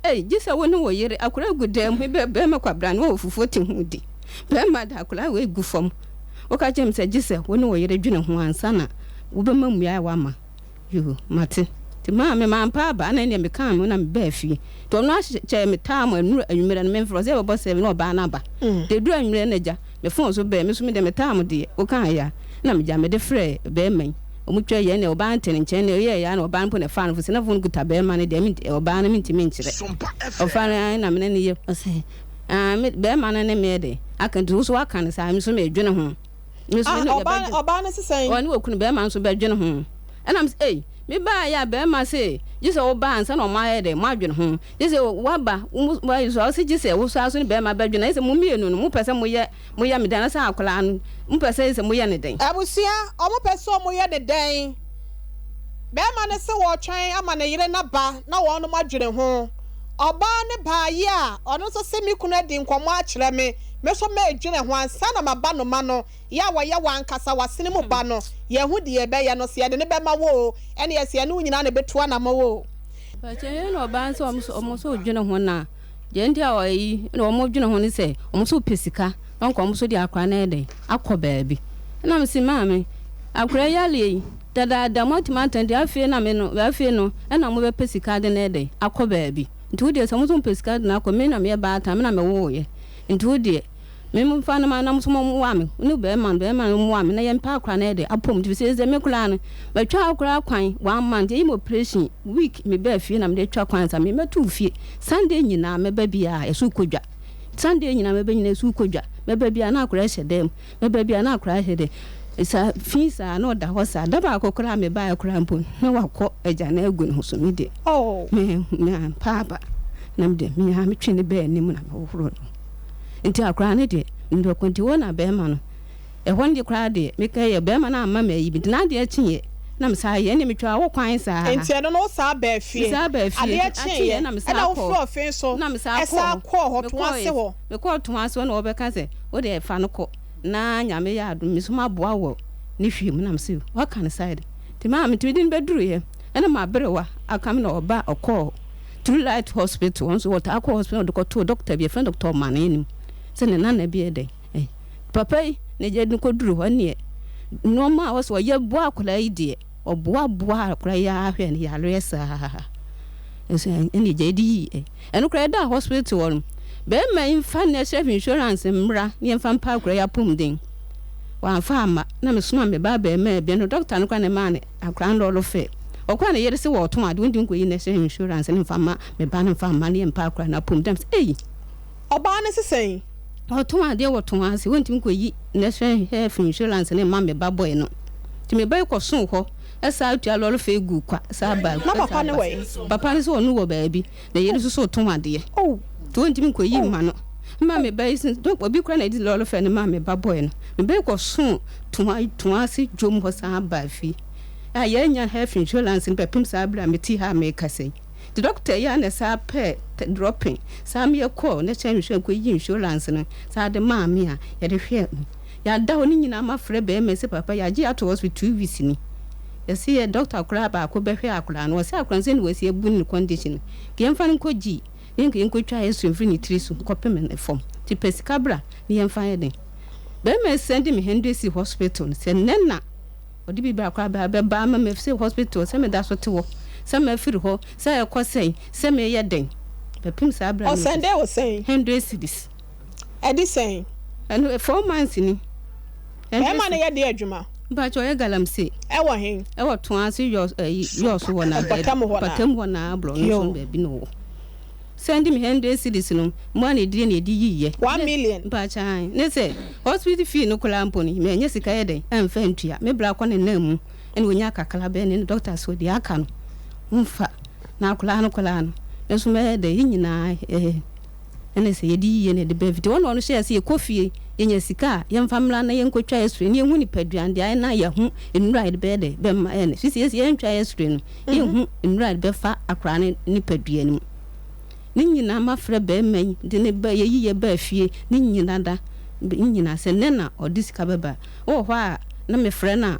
ei, gye sɛ wo ne wo yere, akwadaa gu dan mu, bɛ bɛɛma kwabra no, wɔ fufuo te ho di. Bɛɛma de akwadaa wei gu fam. Woka kyerɛ me sɛ gye sɛ wo ne wo yere dwene ho ansa na wobɛma mmuae a woama. Yoo, mate. Nti maame, mampa aba, na ɛnneɛ mekaa me ho na mebaa fie. Nti ɔno ahyɛ me time anuru anwummerɛ no memfrɛ, ɔsɛ yɛbɛbɔ seven na ɔbaa no aba. Nti ɛduru anwummerɛ no agya, me phone so bɛɛ, me nso me deɛ me time deɛ, wokaa yɛ a, na megya mede frɛɛ bɛɛma yi. Ɔmo twa yɛ ɛnneɛ ɔbaa no te ne nkyɛn, ɛnneɛ ɔyɛɛ yɛ a na ɔbaa no mpo na ɛfaa no fo, sɛ na phone kuta bɛɛma no deɛ, ment ɔbaa no mentumi nkyerɛ. Ɔfaa no ae na me ne no yɛ, ɔsɛ aah me bɛɛma no ne me yɛ dɛn aka, nti wo nso woaka no saa, me nso medwene ho. Me nso Ah, me ne ɔbaa yɛbɛdwen. ɔbaa no se sɛn? Ɔne okunu bɛɛma nso bɛdwen ho. Ɛna me se ei, me baa yɛ a bɛɛma se gye sɛ wo ba ansa na ɔmo ayɛ dɛn, mo adwen ho. Gye sɛ waba, wo wayi so a, ɔse gye sɛ wo saa so ne bɛɛma bɛdwen. Ayɛ sɛ mo mmienu no, mo pɛ sɛ mo yɛ, mo yɛ me dɛn anasɛ akwadaa no, mo pɛ sɛ sɛ mo yɛ no dɛn? Abusua, ɔmo pɛ sɛ ɔmo yɛ no dɛn? Bɛɛma no se wɔɔtwɛn ama ne yere no aba na wɔnom adwene ho. Ɔbaa no baa yɛ a, ɔno nso se me kunu adi nkɔmɔ akyerɛ me, Me nso meredwene ho ansa na maba no ma no yɛ a wɔyɛ w'ankasa w'asene mu ba no, yɛahu deɛ yɛbɛyɛ no, sɛ yɛde no bɛma wo oo, ɛnneɛ sɛ yɛne wo nyinaa na ɛbɛtu anammɔn oo. Mpakyɛ yɛn na ɔbaa no sɛ wɔn nso wɔn nso dwene ho na deɛ nti a wɔyi na wɔn dwene ho ne sɛ wɔn nso pɛ sika na nka wɔn nso de akora no ayɛ dɛn akɔ baabi ɛna me se maame akora yi yareɛ yi dadaada mo atumi atɛn deɛ afei na me no afei no ɛna mo bɛpɛ sika de no ayɛ dɛn akɔ baabi. Nti wo deɛ sɛ mo nso mopɛ sika de no akɔ, me na meyɛ baatan, me na mewooeɛ, nti wo deɛ, me momfa no ma na mo nso mommoa me, wo ne barima no, barima no mmoa me na yɛmpɛ akora no ayɛ dɛ, apom, nti seesei me koraa no, matwa akora kwan one month, yɛyi me operation week, mebaa fie na mede atwa kwan ansa me mɛto wo fie, Sunday nyinaa mɛba biara yɛso kɔ dwa, Sunday nyinaa mɛba nyinaa yɛso kɔ dwa, mɛba biara na akora hyɛ dan mu. Na baabi a na akwadaa hyɛ de, saa fi saa na ɔda hɔ saa. Da baako koraa a mebaeɛ koraa mpo na wakɔ agyanan agu ne ho so. Me deɛ, me mampa aba. Na me deɛ, me ara metwe ne baa anim na mehohoro no. Nti akwadaa no deɛ, mede ɔkɔ. Nti hɔ na barima no, ɛhɔ no deɛ koraa deɛ, meka yɛ barima no amma me ayi bi. Nti n'adeɛ kyeeɛ na mesan yɛ. Ɛnneɛ metwaa hɔ kwan saa. Nti ɛno no wosan baa fie? Mesan baa fie. Adeɛ kyeeɛ Akyeeɛ na mesan ɛna kɔɔ. wofiri ɔfe so Na mesan kɔɔ ɛsan hɔ. kɔɔ hɔ, Toase Mekɔɔɛ. hɔ? Mekɔɔ Toase hɔ na wɔbɛka sɛ, Wo deɛ fa no kɔ na Nyame yɛ adom me nso maboa wɔ ne hwie mu na mese waka no saa de nti maa metumi de no bɛduruiɛ ɛna maberewa aka me na ɔba ɔkɔɔ True Light Hospital wɔn nso wɔtaa kɔ hospital na ɔde kɔtoo dɔkta bi yɛfrɛ no Dɔkta Ɔmane anim sɛ ne nana bi yɛ dɛn eh papa yi na gya de no kɔduru hɔ neɛ nneɛma a wɔsɛ ɔyɛ boa akwadaa yi deɛ ɔboaboa akwadaa yi ara hwɛ no yareɛ saa nso ɛne gya de yii ɛ Ɛno koraa yɛdaa hospital hɔ no, barima yi mfa National Insurance mmra na yɛmfa mpa akwadaa yi apɔmuden. Wamfa amma na mesoma me ba abarimaa bi, ɛno doctor no koraa na ɛmaa no akwadaa no lɔɔre fare. Ɔkɔɔ a ne yere se wɔretɔn ade, wontumi nkɔyi National Insurance no mfa mma me ba no mfa mma na yɛmpa akwadaa no apɔmuden. Mese ei! Ɔbaa no se sɛn? Ɔtɔn adeɛ wɔ tɔn ase, wontumi nkɔyi National Health Insurance no mma me ba boy no. Nti me ba yi kɔsoo hɔ san tua lɔɔre fare guu kwa san baa. Na papa no wɔ he? Papa no se ɔno wɔ baabi. Ne yere nso so tɔn adeɛ. Nti ɔntumi nkɔyi mma no. Mma me ba yi so, obi koraa na ɛde lɔre fɛ no maa me ba bɔe no. Me ba yi kɔsoo toa toa ase dwom hɔ san baa fie. A yɛannya health insurance no bɛpem saa berɛ a mete ha a merekasa yi. Nti dɔkota yi ara na ɛsan pɛɛ dropping san me yɛkɔɔ national insurance kɔyi insurance no san de maa me a yɛde hwɛɛ me. Yɛada hɔ ne nyinaa mafrɛ barima yi sɛ papa yɛagye ato hospital 2 weeks ni. Yɛse yɛ doctor koraa baako bɛhwɛ akwadaa no, ɔse akwadaa no sɛdeɛ wasi abu ne condition no, nka yɛmfa no nkɔ G na nka yɛnkɔtwa x-ray mfiri ne tiri so nkɔpem ne fam, nti pɛ sika bra na yɛmfa nyɛ dɛn. Barima yi sɛnde me Henderson hospital no, sɛ nnɛ na ɔde bi bra koraa bɛ bɛba ama me sɛ hospital sɛ meda so te hɔ, sɛ mafiri hɔ, sɛ ɛkɔ sɛn, sɛ meyɛ dɛn, bɛpem saa berɛ a Ɔsɛndee wo sɛn? 100 cedis. Ɛde sɛn? Ɛno 4 months ni. Bɛrima no yɛ deɛ adwuma? Mpakyɛ ɔyɛ galamsey. Ɛwɔ hen? Ɛwɔ Toase yɔ ɛyi yɔɔso hɔ naa baabi. Mpɔtam hɔ naa. Mpɔtam hɔ naa borɔ no so baabi na ɔwɔ. Sɛndi me 100 cedis no mo a na edie na edi yi yɛ. 1 million. Mpakyɛ ae ne sɛ hospital fee no koraa mpo no manya sika yɛ dɛn ɛnfa ntua me bra kɔ ne nan mu ɛna onya kakra bɛɛ ne doctor sɛ deɛ aka no nfa na akwadaa no koraa no me nso mɛyɛ dɛn yɛ nyinaa ɛɛ. Ɛne sɛ yɛde yiye na ɛde ba fie. Wɔn na wɔn hyɛɛ sɛ yɛkɔ fie, yɛnya sika a, yɛmfa mmra na yɛnkɔtwa x-ray na yɛnhu nipadua no deɛ ayɛ na yɛahu nnuro a yɛde bɛyɛ dɛ bɛma ɛyɛ no. Firi sɛ yɛsi yɛntwa x-ray no, yɛnhu nnuro a yɛde bɛfa akwadaa no nipadua no mu. Ne nyinaa mafrɛ barima yi de no ba yɛyi yɛ baa fie ne nyina da ne nyina sɛ nnɛ na ɔde sika bɛba wowɔ hɔ a na mefrɛ no a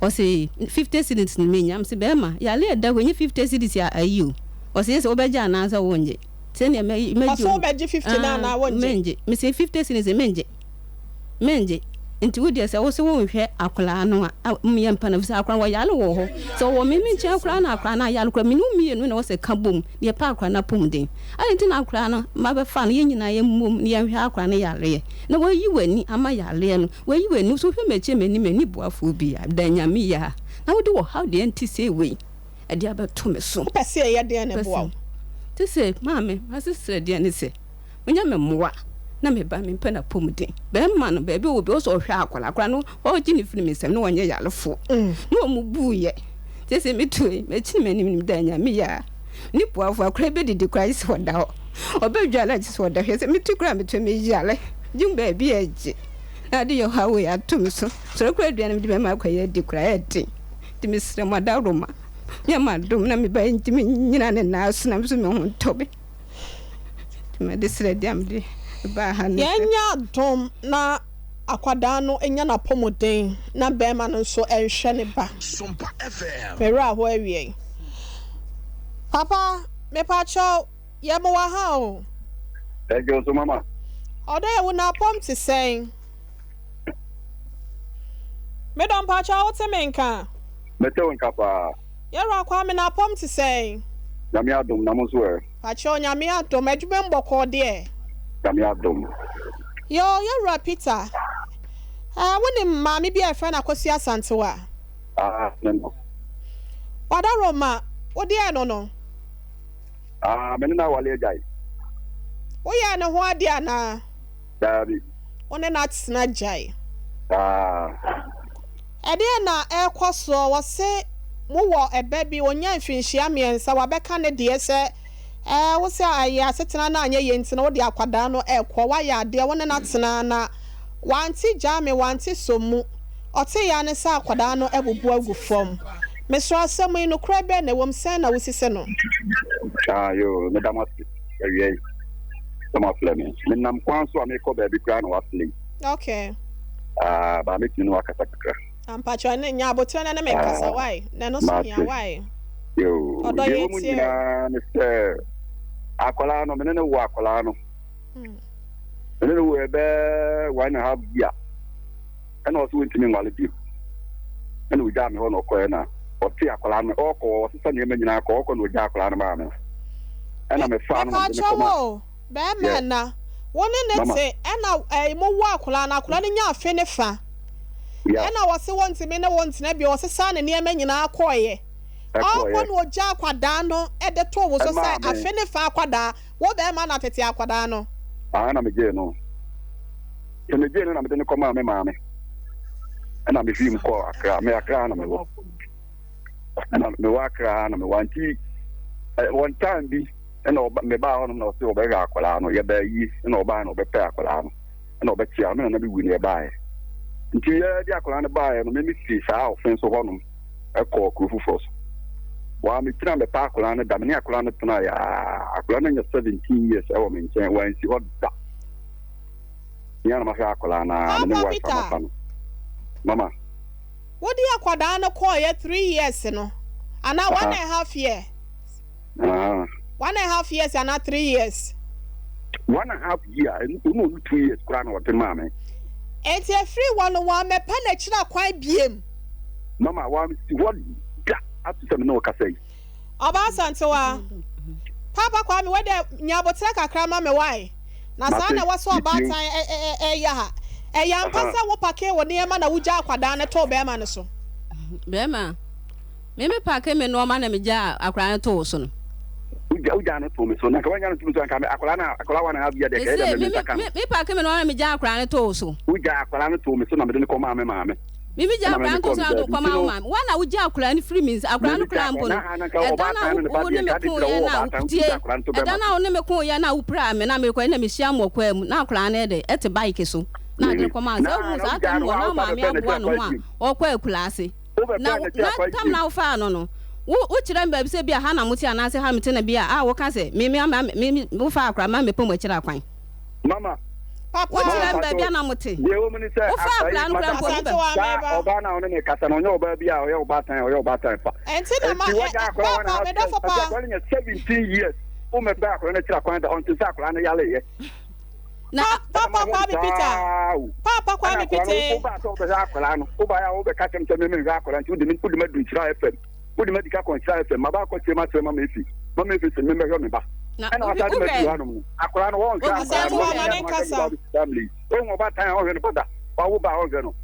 ɔse 50 cedis no menya mese barima yare a ɛda hɔ ɛnyɛ 50 cedis a ayi o ɔse yɛ sɛ wobɛgye anaasɛ wongye sɛnea mɛgye Ɔse wobɛgye 50 no anaa wongye? Mengye mese 50 cedis mengye. Mengye. Nti wo deɛ sɛ wo se wo nhwɛ akwadaa no a, yɛ mpa no efisɛ akwadaa no wɔyare wɔ hɔ. Sɛ ɔwɔ me me nkyɛn koraa na akwadaa no ayare koraa, me ne wo mmienu na ɛwɔ sɛ ka bom na yɛpɛ akwadaa no apɔmuden. Adɛn nti na akwadaa no mabɛfa no, yɛn nyinaa yɛmmom na yɛnhwɛ akwadaa no yareɛ. Na wayi w'ani ama yareɛ no, wayi w'ani, wo nso wohwɛ m'akyi a m'anim anni boafoɔ biara, da Nyame yi a, na wode ɔhaw deɛ ɛnte sei wei ɛde abɛto me so. Wopɛ sɛ yɛyɛ deɛn na ɛboa wo? Te sɛ maame, m'aseserɛ deɛ ne sɛ. Onya me mmoa na me ba mempɛ n'apɔmuden. Bɛrima no baabi ɔwɔ bi ɔsɛ ɔhwɛ akwadaa akwadaa no ɔgye ne firi me nsam na ɔnyɛ yarefoɔ na wɔn bu yɛ sese me to yi m'akyi m'anim nim da nyame yɛ a ne boafo akwadaa bɛdidi koraa gye sɛ ɔda hɔ ɔbɛdwale gye sɛ ɔda hwɛ sɛ metu koraa metu me yare gye baabi ɛgye na ade yɛ hɔ wei ato me so sɔre koraa aduane mede bɛma akwadaa adi koraa ɛden nti mesrɛ mo adaworoma yɛ ma dom na me ba ntumi nyina ne nan so na me so me ho ntɔ me. Yɛnyɛ adom na akwadaa no nya n'apɔmuden na barima no nso nhwɛ ne ba. Me werɛ ahow awiei. Papa, mepakyɛw, yɛ mo wɔ ha o. Thank you so mama. Ɔdɔ yɛ wo n'apɔm te sɛn? Me dɔ mpakyɛw wo te me nka? Mete wo nka paa. Yɛwura Kwame n'apɔm te sɛn? Nyame adom, na mo nso ɛ? Pakyɛw Nyame adom, adwuma mu bɔkɔɔ deɛ? Nyame adom. Yoo Yɛwura Peter, eh, wonim maame bi a yɛfrɛ no Akosua Asantewa? Ah, me no. Wadaroma, wo deɛ no no? Ah, me ne no awale agyae. Woyɛɛ ne ho adeɛ anaa? Daabi. Wo ne no atena gyae? Ah. Ɛdeɛn na ɛrekɔ soɔ? Wɔse mowɔ ɛba bi, ɔnyaa mfirinhyia mmiɛnsa, wabɛka ne deɛ sɛ ɛɛ wo sɛ ɛyɛ asetena no anyɛ yie nti no wode akwadaa no rekɔ, woayɛ adeɛ, wo ne no atena na wante gyaa me, wante sɔ mu, ɔteeɛ ara ne sɛ akwadaa no abubu agu fam. Mesrɛ asɛm yi, nokorɛ bɛn na ɛwɔ mu, sɛn na wosi se no? Ah yoo, meda mo ase awia yi sɛ moafrɛ me. Menam kwan so a merekɔ baabi koraa na wɔafrɛ yi. Okay. Ah, ba metumi ne wakasa kakra. Ampakyɛ ne nya abotrɛ na ne me nkasa ah, why? Na ɛno so hia why? Yo, ɔdɔ yɛ tie. Nyinaa ne sɛ akwadaa no mene ne wo akwadaa no. Hmm. Mene ne wo ɛbɛ 1.5 year. Ɛna ɔsɛ wontumi nwale bio. Ɛna ogyaa me hɔ na ɔkɔɛ na ɔte akwadaa no ɔkɔ ɔsesa nneɛma nyinaa kɔ ɔkɔ na ogyaa akwadaa no maa me. Ɛna mefa no na mede ne kɔma. Bɛɛma na wo ne no te ɛna ɛɛ mo wo akwadaa no akwadaa no nya afe ne fa ɛna ɔse wɔntumi ne wo ntena bio ɔsesaa ne nneɛma nyinaa kɔeɛ ɔɔkɔ na ɔgya akwadaa no de too wo so sɛ afe ne fa akwadaa wo bɛɛma na tete akwadaa no. Aane na megyee no sɛ megyee no na mede no kɔmaa me maame ɛna mefii mu kɔɔ Accra me Accra na mewɔ ɛna mewɔ Accra na mewɔ nti wɔn time bi Ɛna ɔba mebaa hɔnom na ɔse ɔbɛhwɛ akwadaa no, yɛbaa yie, ɛna ɔbaa na ɔbɛpɛ akwadaa no, ɛna ɔbɛkyea me nana bi wui na yɛbaeɛ. Nti yɛde akwadaa no baeɛ no, me mefiri saa ɔfe so hɔnom ɛkɔɔ kuro foforɔ so. Waa mekyina mɛpɛ akwadaa no da, me ne akwadaa no tenaeɛ aa, akwadaa no anya 17 years ɛwɔ me nkyɛn, wansi hɔ da. Me ara na mahwɛ akwadaa no aa, me ne Papa wife Peter. amafa no. Mama. Wode akwadaa no kɔeɛ 3 years no anaa 1.5 year? 1.5 years anaa 3 years? 1.5 year, ɛnu ɔnu 2 years koraa na ɔde maa me. Enti efiri hɔ no wammɛpɛ n'akyiri akwan biem. Mama wamsi hɔ da ato sɛ me ne wo kasa yi. Ɔbaa Asantewa, Paapa Kwame wei deɛ nya aboterɛ kakra ma me wai? Na saa na ɛwɔ sɛ ɔbaatan yɛ ha. Ɛyɛ ampa sɛ wo pakee wo nneɛma na wogyaa akwadaa no too bɛrima no so? Bɛrima, Me me paake me nnoɔma na me gyaa akwadaa no too wo so no. Wogyaa no too me so. Na nka woannya no too me so a, nka akwadaa no akwadaa 1.5 year deɛ, nka ɛyɛ dɛ me nsa ka no. Me paake me nnoɔma na me gyaa akwadaa no too wo so. Wogyaa akwadaa no too me so na mede no kɔmaa me maame. Me me gyaa akwadaa no too so na wode kɔmaa wo maame. Wo na wogyaa akwadaa no firi me nsa. Akwadaa no koraa mpo no, ɛda no a wo ne me koeɛ na tie, ɛda no a wo ne me koeɛ na wopiraa me na merekɔ na mehyia mo wɔ kwan mu na akwadaa no yɛ dɛ ɛte bike so na ade no kɔmaa sɛ wohu saa tam wɔ na wo maame aboa ne ho a ɔkɔ akuraase. Na na tam na wofaa no no. Wo wokyerɛ me baabi sɛ bi a ha na mote anaasɛ ha mete na bi a a woka sɛ me me ama me me wofaa akora ma mepɛ mo akyiri akwan. Mama. Papa. Wokyerɛ me baabi a na mote. Deɛ ɛwɔ mu ne sɛ Wofaa ayi akora no koraa madam mpo obi bɛ. Asantewaa saa meba. ɔbaa no a ɔne me kasa no ɔnyɛ ɔbaa bi a ɔyɛ ɔbaatan a ɔyɛ ɔbaatan pa. Ɛnti na ma Nti ɛ wagya ɛ akora one papa and a half me years dɔfo nti paa. akora no nya 17 years womɛpɛ akora no akyiri akwan da ɔnte sɛ akora no yareyɛ. Na. Pa Ɛna papa mahwɛ no Kwame Peter. saa o. Papa Ɛna Kwame akora Peter no ee. wobaa sɛ wobɛhwɛ akora no wobaeɛ a wobɛka kyerɛ me sɛ me menhwɛ akora nti wode me wode me adu Nhyira FM. Wode me adi ka kɔ Nhyira FM maba akɔtie m'asɛm mama efi mama efi se memmɛhwɛ me ba. Na Ɛna wohwɛ wasan de me aduru wohwɛ hanom no akora no wɔnhwɛ akora no Asantewaa wɔnhwɛ ma ne na wahwɛ me ba nkasa. abɛsi saa mmerɛ yi. Wohu ɔbaatan a ɔnhwɛ ne ba da wawo ba a ɔnhwɛ no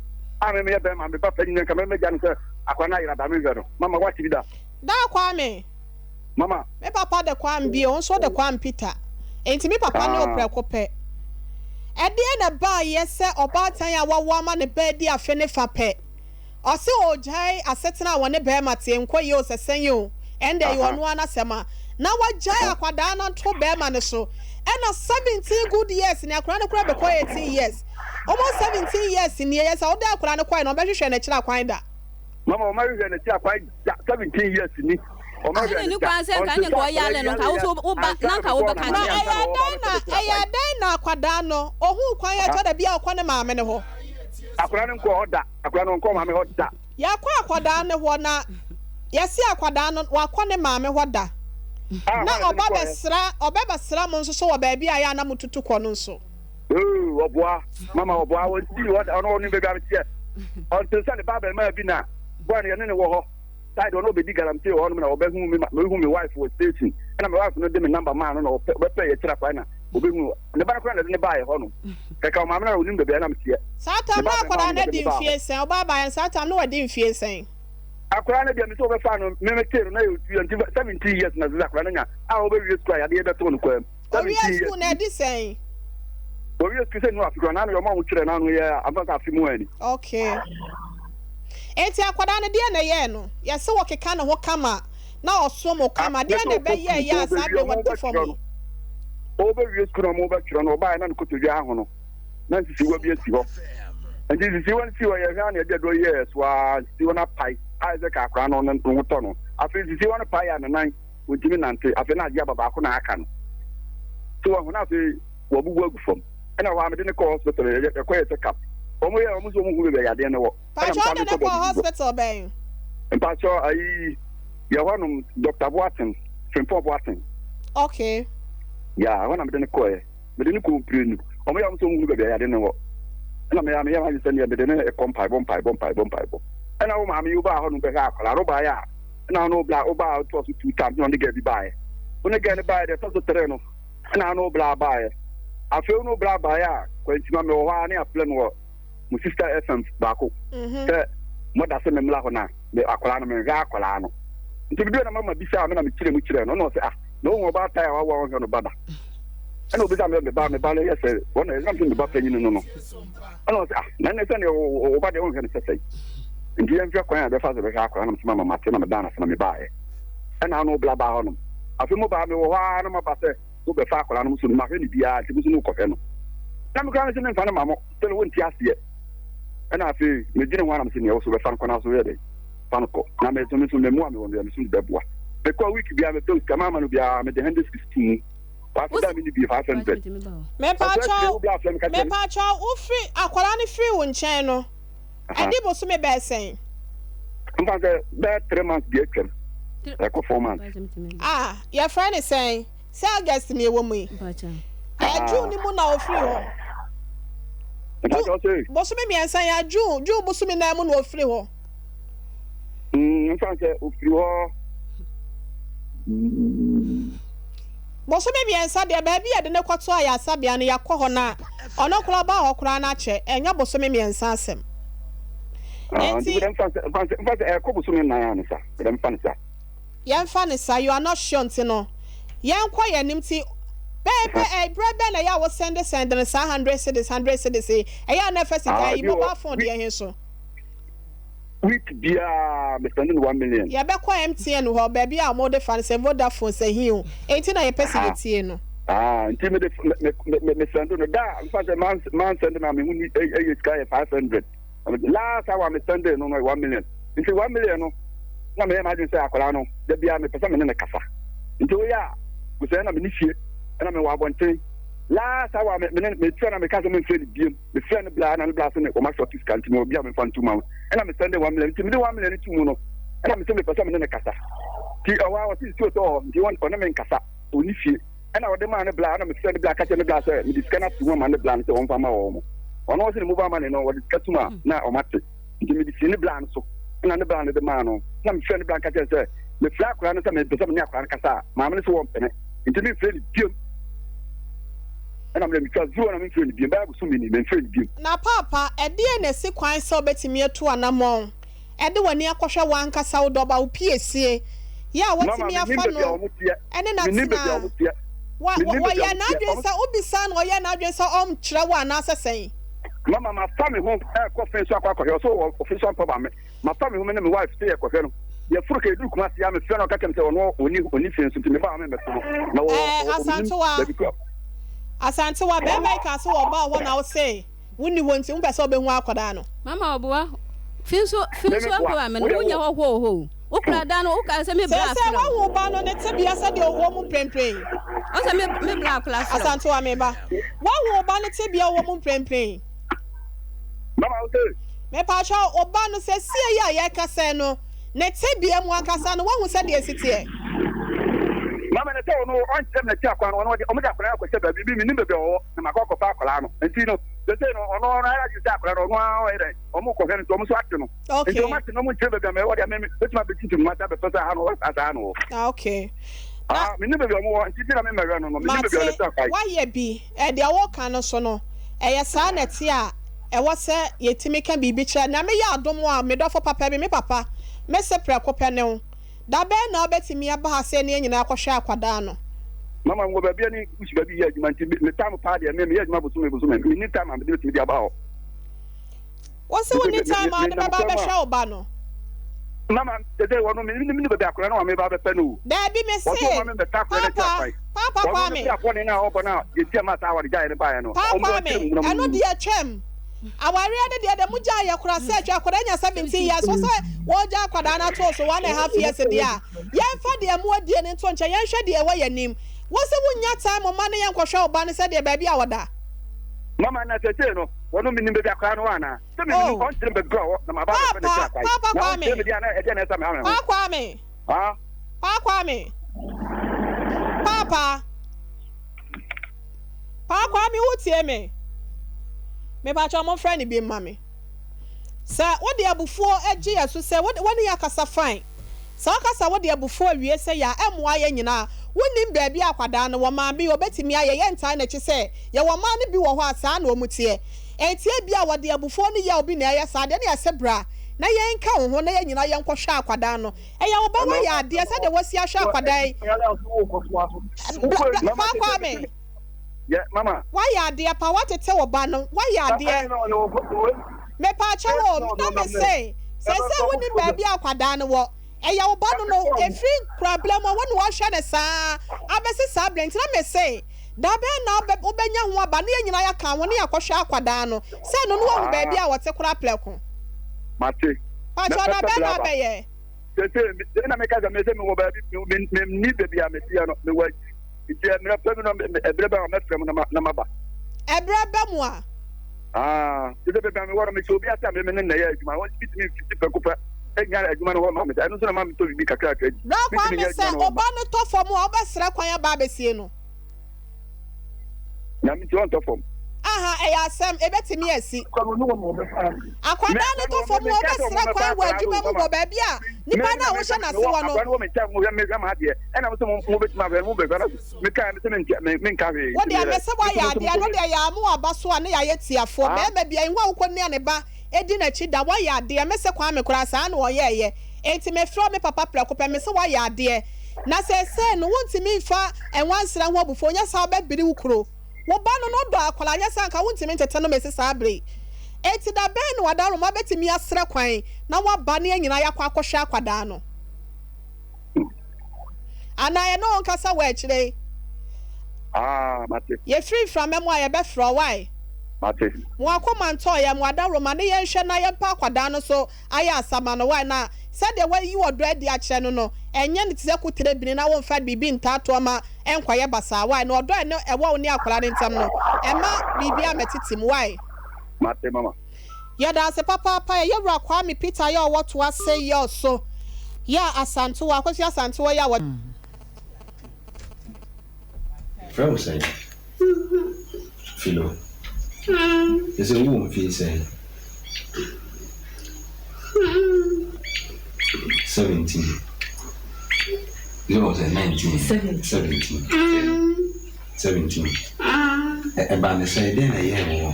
a me meyɛ bɛrima me ba panyin nka mɛmɛgya no sɛ akora no ayera da menhwɛ no mama woate bi da. Daa Kwame. Mama. Me papa de Kwame bio, wo nso wode Kwame Peter. Enti me papa ne wo Ah. prɛko pɛ. Ɛdeɛn na ɛbaeɛ sɛ ɔbaatan a wawo ama ne ba adi afe ne fa pɛ, ɔse ɔregyae asetena a wɔne barima teɛ, nkɔ yie o, sɛ sɛn o, ɛnde ɛyɛ Aha. ɔno ara n'asɛm a, na wagyae Aha. akwadaa no ato barima no so. Ɛna 17 good years ni, akwadaa no koraa bɛkɔ 18 years. Almost 17 years nie, yɛ sɛ wode akwadaa no kɔe no, ɔbɛhwehwɛ n'akyiri akwan da. Mama ɔma hwehwɛ n'akyi akwan da 17 years ni. Ɔma Ɛna hwehwɛ ni no da. kwan sɛ nka Ɔnte ne sɛ nka akwadaa ɔyale yi no nka wo yareyɛ so wo ba ansa na na nka wo mebɔɔ no bɛka Na amanneɛ kyerɛ ansa no. na ɛyɛ ɔreba dɛn na abɛpɛ n'akyiri ɛyɛ akwan. dɛn na akwadaa no ohuu kwan a Aha. ɛtɔ da bi a ɔkɔ ne maame no hɔ? Akwadaa no nkɔɔ hɔ da. Akwadaa no ɔnkɔɔ maame hɔ da. Yɛakɔ akwadaa no hɔ na yɛse akwadaa no wakɔ ne maame hɔ da. Ah, Na hwan na ɛde no ɔba kɔeɛ? bɛsra ɔbɛbɛsra mo nso so wɔ baabi a ɛyɛ a na motutu kɔ no nso. Ooh, ɔboa. Mama ɔboa. Ɔntii hɔ da. Ɔno ɔnim baabi a meteɛ. Ɔnte sɛ ne ba abarimaa bi na boy no yɛne no wɔ hɔ. Side ɔno ɔbɛdi galamsey wɔ hɔnom na ɔbɛhu me ma mehu me wife wɔ station. Ɛna me wife no de me number maa no na ɔpɛ ɔbɛpɛ yɛ kyerɛ kwan na ɔbɛhu ne ba no koraa na ɛde ne baeɛ hɔnom. Kɛkɛ ɔmaame no na ɔnim baabi a na meteɛ. Saa Ne tam ba na abarimaa akwadaa no no na ɛde adi me baa hɔ. mfie sɛn? Ɔbaa baeɛ no saa tam na wadi mfie sɛn? Akwadaa no deɛ me sɛ wɔbɛfaa no me metee no na yɛ otu nti 17 years na sɛ akwadaa no nya a ɔbɛwie sukuu a yadeɛ bɛtoo no kwaa mu. Ɔwiee 17 years sukuu no ni. adi sɛn? Ɔwiee sukuu sɛ nu afe koraa n'ano yɛ ɔma ho kyerɛ n'ano yɛ amfa sɛ afe mu ani. Okay. Enti akwadaa no deɛn na ɛyɛɛ no? Yɛse wɔkeka ne ho kama na ɔsom wo Ah, kama, na deɛn sɛ na ɔkɔ ɛbɛyɛɛyɛ sukuu a saa ɔbɛwie berɛ ɔmo wadi fam bɛtwerɛ yi? no ɔbɛwie sukuu na ɔmo bɛtwerɛ no ɔbaeɛ na ne kotodwe ahono na nsisiwa bi asi hɔ nti nsisiwa no si hɔ yɛhwɛ a na yɛde aduro yɛɛ so ara nsisiwa no apae ayɛ sɛ ka akwadaa no ne ho tɔ no afei nsisiwa no pae a ne nan wɔntumi nante afei na agye aba baako na aka no so wɔho na afei wɔabubu agu fam ɛna hɔ a mede ne kɔɔ hospital yɛkɔyɛ check up wɔn yɛ wɔn nso wɔn hu baabi a yadeɛ no wɔ ɛna Pakyɛ mesan wode de ne kɔ kɔɔ baabi foforɔ hospital bɛn? mpakyɛ ayi yɛ hɔnom Dr. Boateng Frimpong Boateng Okay. ya ɛhɔ na mede ne kɔɛ mede ne kɔɔ mprenu wɔn yɛ wɔn nso wɔn hu baabi a yadeɛ no wɔ ɛna meyɛ meyɛ m'adwene sɛ neɛ mede ne kɔ mpaebɔ mpaebɔ mpaebɔ mpaebɔ ɛna wo maame yi wobaa hɔ no bɛhwɛ akwadaa no wobaeɛ a ɛna ɔno bla wobaa ɔtoa so two times na ɔne girl bi baeɛ wo ne girl no baeɛ deɛ ɛtɔ so three no ɛna ɔno bla baeɛ afei ɔno bla baeɛ a kwankyima mewɔ hɔ a ne afrɛ no wɔ mo sister fm baako sɛ mɔda sɛ memmla hɔ na me akwadaa no menhwɛ akwadaa no nti meduɛ na mama bisa a me na mekyerɛ mu kyerɛ no ɔna ɔsɛ ah na wohu ɔbaa tae a wawo a ɔnhwɛ no ba da ɛna obisa me me ba me ba no yɛ sɛ wɔn na ɛnam sɛ me ba panyin no no ɛna ɔsɛ ah na ɛnɛ sɛ ne wo ba deɛ wonhwɛ no sɛ sɛe nti yɛnhwɛ kwan a bɛfa so bɛhwɛ akwadaa no sɛ mama mate na medaa no ase na mebaeɛ ɛna ano bla baa hɔnom afei mo baa mewɔ hɔ ara na maba sɛ wobɛfa akwadaa no so no mahwɛ no biara nti mo so mokɔhwɛ no na mekora no sɛ memfa no ma mo sɛ no wonte aseɛ ɛna afei medwene ho anam sɛ neɛ wo so bɛfa no kɔ no so yɛ dɛn fa no kɔ na me so me so mmoa me wɔ no yɛ me so bɛboa mekɔ week biara mepɛ sika maama no biara mede 160 mu wafe da me ne bi 500. Mepaakyɛw mepaakyɛw wo firi akwadaa no firi wo nkyɛn no ɛdi bosome bɛɛ sɛn. Nfa sɛ bɛɛ three months bi atwam ɛkɔ 4 months. Ah yɛfrɛ ne sɛn sɛ August ni ɛwɔ mu yi ɛyɛ June ni mu na ofiri hɔ. June bosome 3 yɛ June June bosome 4 mu na ofiri hɔ. Nfa sɛ ofiri hɔ. Bosome 3 deɛ baabi yɛde ne kɔto ayaresabea no yɛakɔ hɔ na ɔno koraa ɔbaa hɔ koraa no akyɛ ɛnyɛ bosome 3 asɛm. Nti mfa sɛ ɛkɔ bosome 4 a ne sa mfa ne sa. Yɛmfa ne sa, you are not sure nti no yɛnkɔ yɛn anim ti bɛɛ bɛ ɛbrɛ bɛn na ɛyɛ a wo send send no saa 100 cedis 100 cedis yi ɛyɛ a na ɛfɛ sika yi mobile phone deɛ he so. Week biara me send no 1 million. Yɛbɛkɔ MTN hɔ baabi a wɔde fa no sɛ Vodafone sɛ hin o enti na yɛpɛ sɛ yɛtie no. Ah, nti me de me me me send no da nfa sɛ man man send na me hu ni ɛyɛ sika yɛ 500 last hour me send no no 1 million nti 1 million no na me yɛ m'adwene sɛ akwadaa no. Da biara mepɛ sɛ me ne no kasa. Nti woyɛ a, kusɛɛ na mene fie, ɛna mewɔ abɔnten. Last hour me me ne metua na meka sɛ memfrɛ no biem. Mefrɛ no bla na ne bla se ne wɔma short sika nti mewɔ bi a memfa nto ma no. Ɛna me sɛnde 1 million nti mede 1 million to mu no, ɛna me sɛ mepɛ sɛ me ne no kasa. Nti ɛhɔ a ɔse nsuo tɔ hɔ nti ɔne me nkasa, ɔnni fie. Ɛna ɔde maa ne bla ɛna mefrɛ ne bla ka kyerɛ ne bla sɛ mede sika no ato mu ama ne bla no sɛ ɔmfa ma wɔn. Ɔno ɔse ne mobile money no wɔde sika tum a na ɔmate. Nti mede sii ne bla no so ɛna ne bla no de maa no. Na mefrɛ ne bla no ka kyerɛ sɛ mefrɛ akwadaa no sɛ mepɛ sɛ me ne akwadaa no kasa a, maame no sɛ wɔmpene. Nti memfrɛ no biom. Ɛna mede metwa zero na memfrɛ no biom. Bɛyɛ bosome ni memfrɛ no biom. Na Paapa, ɛdeɛn na ɛsi kwan sɛ wobɛtumi atu anammɔn de w'ani akɔhwɛ w'ankasa wo dɔba, wo piesie, yɛ a Mama, woatumi mennim afa baabi a no wɔn teɛ. ne no Mennim baabi a atena? wɔn teɛ. Wa, Mennim wa, baabi a wɔyɛɛ wɔn teɛ. n'adwene Wɔn sɛ wobisaa no, ɔyɛɛ n'adwene sɛ ɔnkyerɛ wo anaasɛ sɛn? Mama, mafa me ho ɛrekɔ fe so akɔ akɔhwɛ. Ɔsɛ wɔ ɔfe so ampa ba me. Mafa me ho me ne me wife sɛ yɛkɔhwɛ no. Yɛforo ka yɛduru Kumasi a mefrɛ no ɔka kyerɛ me sɛ ɔno ɔni ɔni fe nso nti meba a memmɛto no. Na wɔ Ɛɛ, ɔ ɔnnim Asantewa, baabi kura. Asantewa, bɛrima yi kaa sɛ wɔbaa hɔ na wose wonni hɔ nti wopɛ sɛ wobɛhu akwadaa no. Mama ɔboa, fi nso fi Me nso meboa. ampa ba me no Woyɛ wonyɛ wo. hɔhoɔ wɔ hɔ o. Wo kura da no wo kaa sɛ me bra Seesei frɛ wo. woahu wo ba no ne tebea sɛdeɛ ɔwɔ mu mprempren yi? Ɔsɛ me me bra akora frɛ wo. Asantewa, me ba, woahu wo ba no tebea ɔwɔ mu mprempren yi? Mama wo se. Mepakyɛw, wo ba no seesei yi a yɛrekasa yi no, ne tebea mu ankasa no, woahu sɛdeɛ ɛsi teɛ? Mama na sɛ ɔno ɔnkyerɛ me n'akyi akwan no, ɔno ɔde ɔmo de akwadaa no akɔhyɛ baabi bi, mennim baabi a ɔwɔ, na makɔ akɔfa akwadaa no. Nti no, seesei no, ɔno ɔno ayɛ n'adwene sɛ akwadaa no ɔno ara ɔyɛ dɛn, ɔmo kɔhwɛ no, nti ɔmo nso ate no. Nti Okay. ɔmo ate no, ɔmo nkyerɛ baabi a mɛwɔ deɛ, me mɛtumi abɛtutu me ho ase abɛpɛ sɛ aha na ɔwɔ, saa saa na ɔwɔ. Ah, okay. Na Ah, mennim baabi a ɔmo wɔ, nti nti na memmɛhwɛ no no, mennim baabi a mate, ɔde sɛ kwae. woayɛ bi. Ɛ, deɛ woreka no so no, ɛyɛ saa na ɛte a, ɛwɔ sɛ yɛtumi ka biribi kyerɛ. Nyame yɛ adom a, me dɔfo papa bi, me papa, mese prɛko pɛ ne wo. Da bɛn na wobɛtumi aba ha sɛ yɛne yɛn nyinaa akɔhwɛ akwadaa no? Mama, mewɔ baabi a ne bush baabi yɛ adwuma nti me time paa deɛ me meyɛ adwuma bosome bosome, menni time a mede bɛtumi de aba hɔ. Wo se wonni time a wode bɛba abɛhwɛ wo ba no? Mama, sese wɔn no menni baabi akwadaa no a meba abɛpɛ no o. Daabi, mese, Wɔn so wɔn ma me mbɛpɛ akwadaa no akyi Paapa, akwan. Paapa Wɔn no Kwame. ne bɔne no a ɔbɔ no a yɛtia maa saa aware gyaeɛ no baeɛ no, Paa wɔn Kwame, wɔkyerɛ mu na ɛno mu. deɛ twam. Awareɛ no deɛ deɛ mo gyaeɛ koraa sɛ atwa akwadaa nya 17 years wo sɛ wɔgya akwadaa no ato so 1½ years deɛ a, yɛmfa deɛ mo adie no nto nkyɛn yɛnhwɛ deɛ ɛwɔ yɛn anim. Wo se wonnya time mma ne yɛnkɔhwɛ wo ba no sɛdeɛ baabi a ɔda. Mama, na seesei no, wɔn menim baabi akwadaa no wɔ anaa? Sɛ menim, Oh. ɔnkyerɛ me baabi koraa ɔwɔ na maba abɛpɛ n'akyi Paapa, akwan. Paapa Na Kwame. ɔnkyerɛ me deɛ a na ɛdeɛn na ɛsɛ sɛ meha me ho? Paa Kwame. Ah? Paa Kwame. Paapa. Paa Kwame wo tie me? Mepakyɛw momfrɛ no bi mma me. Sɛ wode abufuo gye yɛ so sɛ wode wone yɛ akasa fine. Sɛ woka sɛ wode abufuo awie sɛ yɛ a ɛmmoa yɛ nyinaa. Wonnim baabi a akwadaa no wɔ maame yi obetumi ayɛ yɛntaa n'akyi sɛ yɛwɔ mmaa no bi wɔ hɔ a saa na wɔn teɛ. Enti ebia wɔde abufuo ne yaw bi na ɛyɛ saa deɛ na yɛse bra na yɛnka wo ho na yɛn nyinaa yɛnkɔhwɛ akwadaa no. Ɛyɛ wo ba woayɛ adeɛ sɛdeɛ woasi ahwɛ akwadaa yi. Bra bra Paa Kwame. Woayɛ adeɛ paa woatete wo ba no woayɛ adeɛ. Mepaakyɛw o na mese seesei wonim baabi a akwadaa no wɔ. Ɛyɛ wo ba no no ɛfiri nkorabla mu a wo na woahwɛ no saa abɛsi saa berɛ nti na mese da bɛn na wobɛnya ho aba na yɛn nyinaa yɛaka ho na yɛakɔhwɛ akwadaa no sɛ ɛno no wahu baabi a ɔte koraa prɛko. Mate. Pakyɛw da bɛn na abɛyɛ? Seesei me na meka sɛ mese mewɔ baabi menni baabi a meteɛ no mewɔ akyi nti mmerɛ pa mu no ɛberɛ bɛ a mɛfrɛ mu na maba. Ɛberɛ bɛ mu a? Ah, te sɛ baabi a mewɔ no mehyɛ obi ase a me ne na ɛyɛ adwuma wɔn bitumi mfiti prɛko pɛ nya adwuma no hɔ ma me sɛ ɛno nso na ma metɔ biribi kakrakra di. Bra Kwame sɛ ɔba no tɔ fam a wobɛsrɛ kwan aba abɛsie no. Nyame nti ɔntɔ fam. Aha ɛyɛ asɛm, ɛbɛtumi asi. Akwadaa no tɔ fam a wobɛsrɛ kwan wɔ adwuma mu wɔ baabi a nipa no a wohyɛ n'ase wɔ no. Wo deɛ mese woayɛ adeɛ, ɛno deɛ yɛ ama waba so a ne yɛayɛ tiafoɔ. Barima biara nhu a wokɔ nua ne ba di n'akyi da, woayɛ adeɛ. Mese Kwame koraa saa na ɔyɛɛyɛ. Enti mefrɛ wo me papa prɛko pɛ, mese woayɛ adeɛ. Na seesei no wontumi mfa nwansena ho abufuo, nyɛ saa wobɛbiri wo kuro. Wo ba no no dɔ akwadaa, nyɛ saa anka wontumi ntete no mesi saa bere yi. Enti da bɛn na Wadaroma bɛtumi asrɛ kwan na waba na yɛn nyinaa yɛakɔ akɔhwɛ akwadaa no? Anaa yɛne wo nkasa wɔ akyire yi? Ah, mate. Yɛfiri mframa mu a yɛbɛfrɛ wo, wai? Mate. Mo akoma ntɔɔ yɛn, mo adaworoma ne yɛnhwɛ na yɛmpa akwadaa no so ayɛ asa ma no wai na sɛdeɛ wayi ɔdɔ adi akyerɛ no no ɛnyɛ no te sɛ koterɛ bini na womfa biribi ntaatoɔ ma ɛnkɔyɛ basaa wai na ɔdɔ a ɛne ɛwɔ wo ne akwadaa no ntam no ɛmma biribiara mmɛtete mu wai. Mate mama. Yɛda ase papaapa yɛ yɛwura Kwame Peter yɛ ɔwɔ toa se yɛ ɔso yɛ Asantewa Akosua Asantewa yɛ a wɔ. Frɛ wo sɛn? Philo. Sese wowɔ mfie sɛn? 17. Is it was 19? 17. 17. Ɛba ne sɛn dɛn na ɛyɛɛ wo?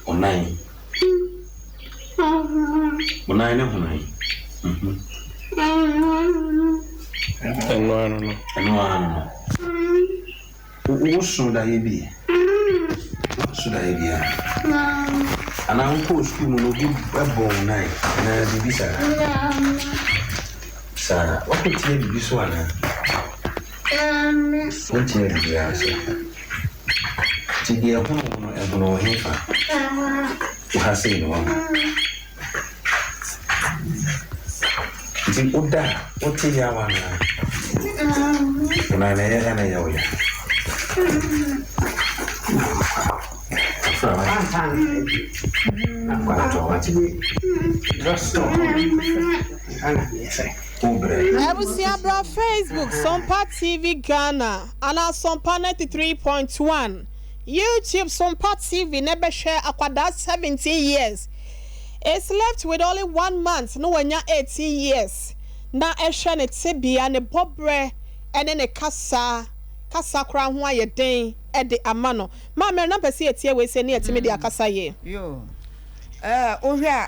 Ɔnan. Ɔnan ne honan. Mhm. Ɛno ano no. Ɛno ano no. Woso daeɛ bi? Woso daeɛ bi a? Anaa wokɔɔ sukuu mu no obi bɔ wo nan anaa biribi saa? Saa. Woakɔtia biribi so anaa? Wontia biribiara so. Nti deɛ ɛhono wo no, ɛhono wo hefa? Wo ha sei no wahu. Nti woda a, wote yaw anaa? Wo nan na ɛyɛ na ɛyɛ wo ya. Afra wa. Akwalatɔ wate. Abusua bra Facebook Sompa TV Ghana anaa Sompa 93.1 YouTube Sompa TV na bɛhwɛ akwadaa 17 years is left with only one month na wanya 18 years na ɛhwɛ ne tebea ne bɔbrɛ ɛne ne kasa kasa koraa ho ayɛ den de ama no. Maame na mpɛ sɛ yɛtie wei sɛ ne yɛtumi de akasa yie. Yoo, ɛɛ wohwɛ a.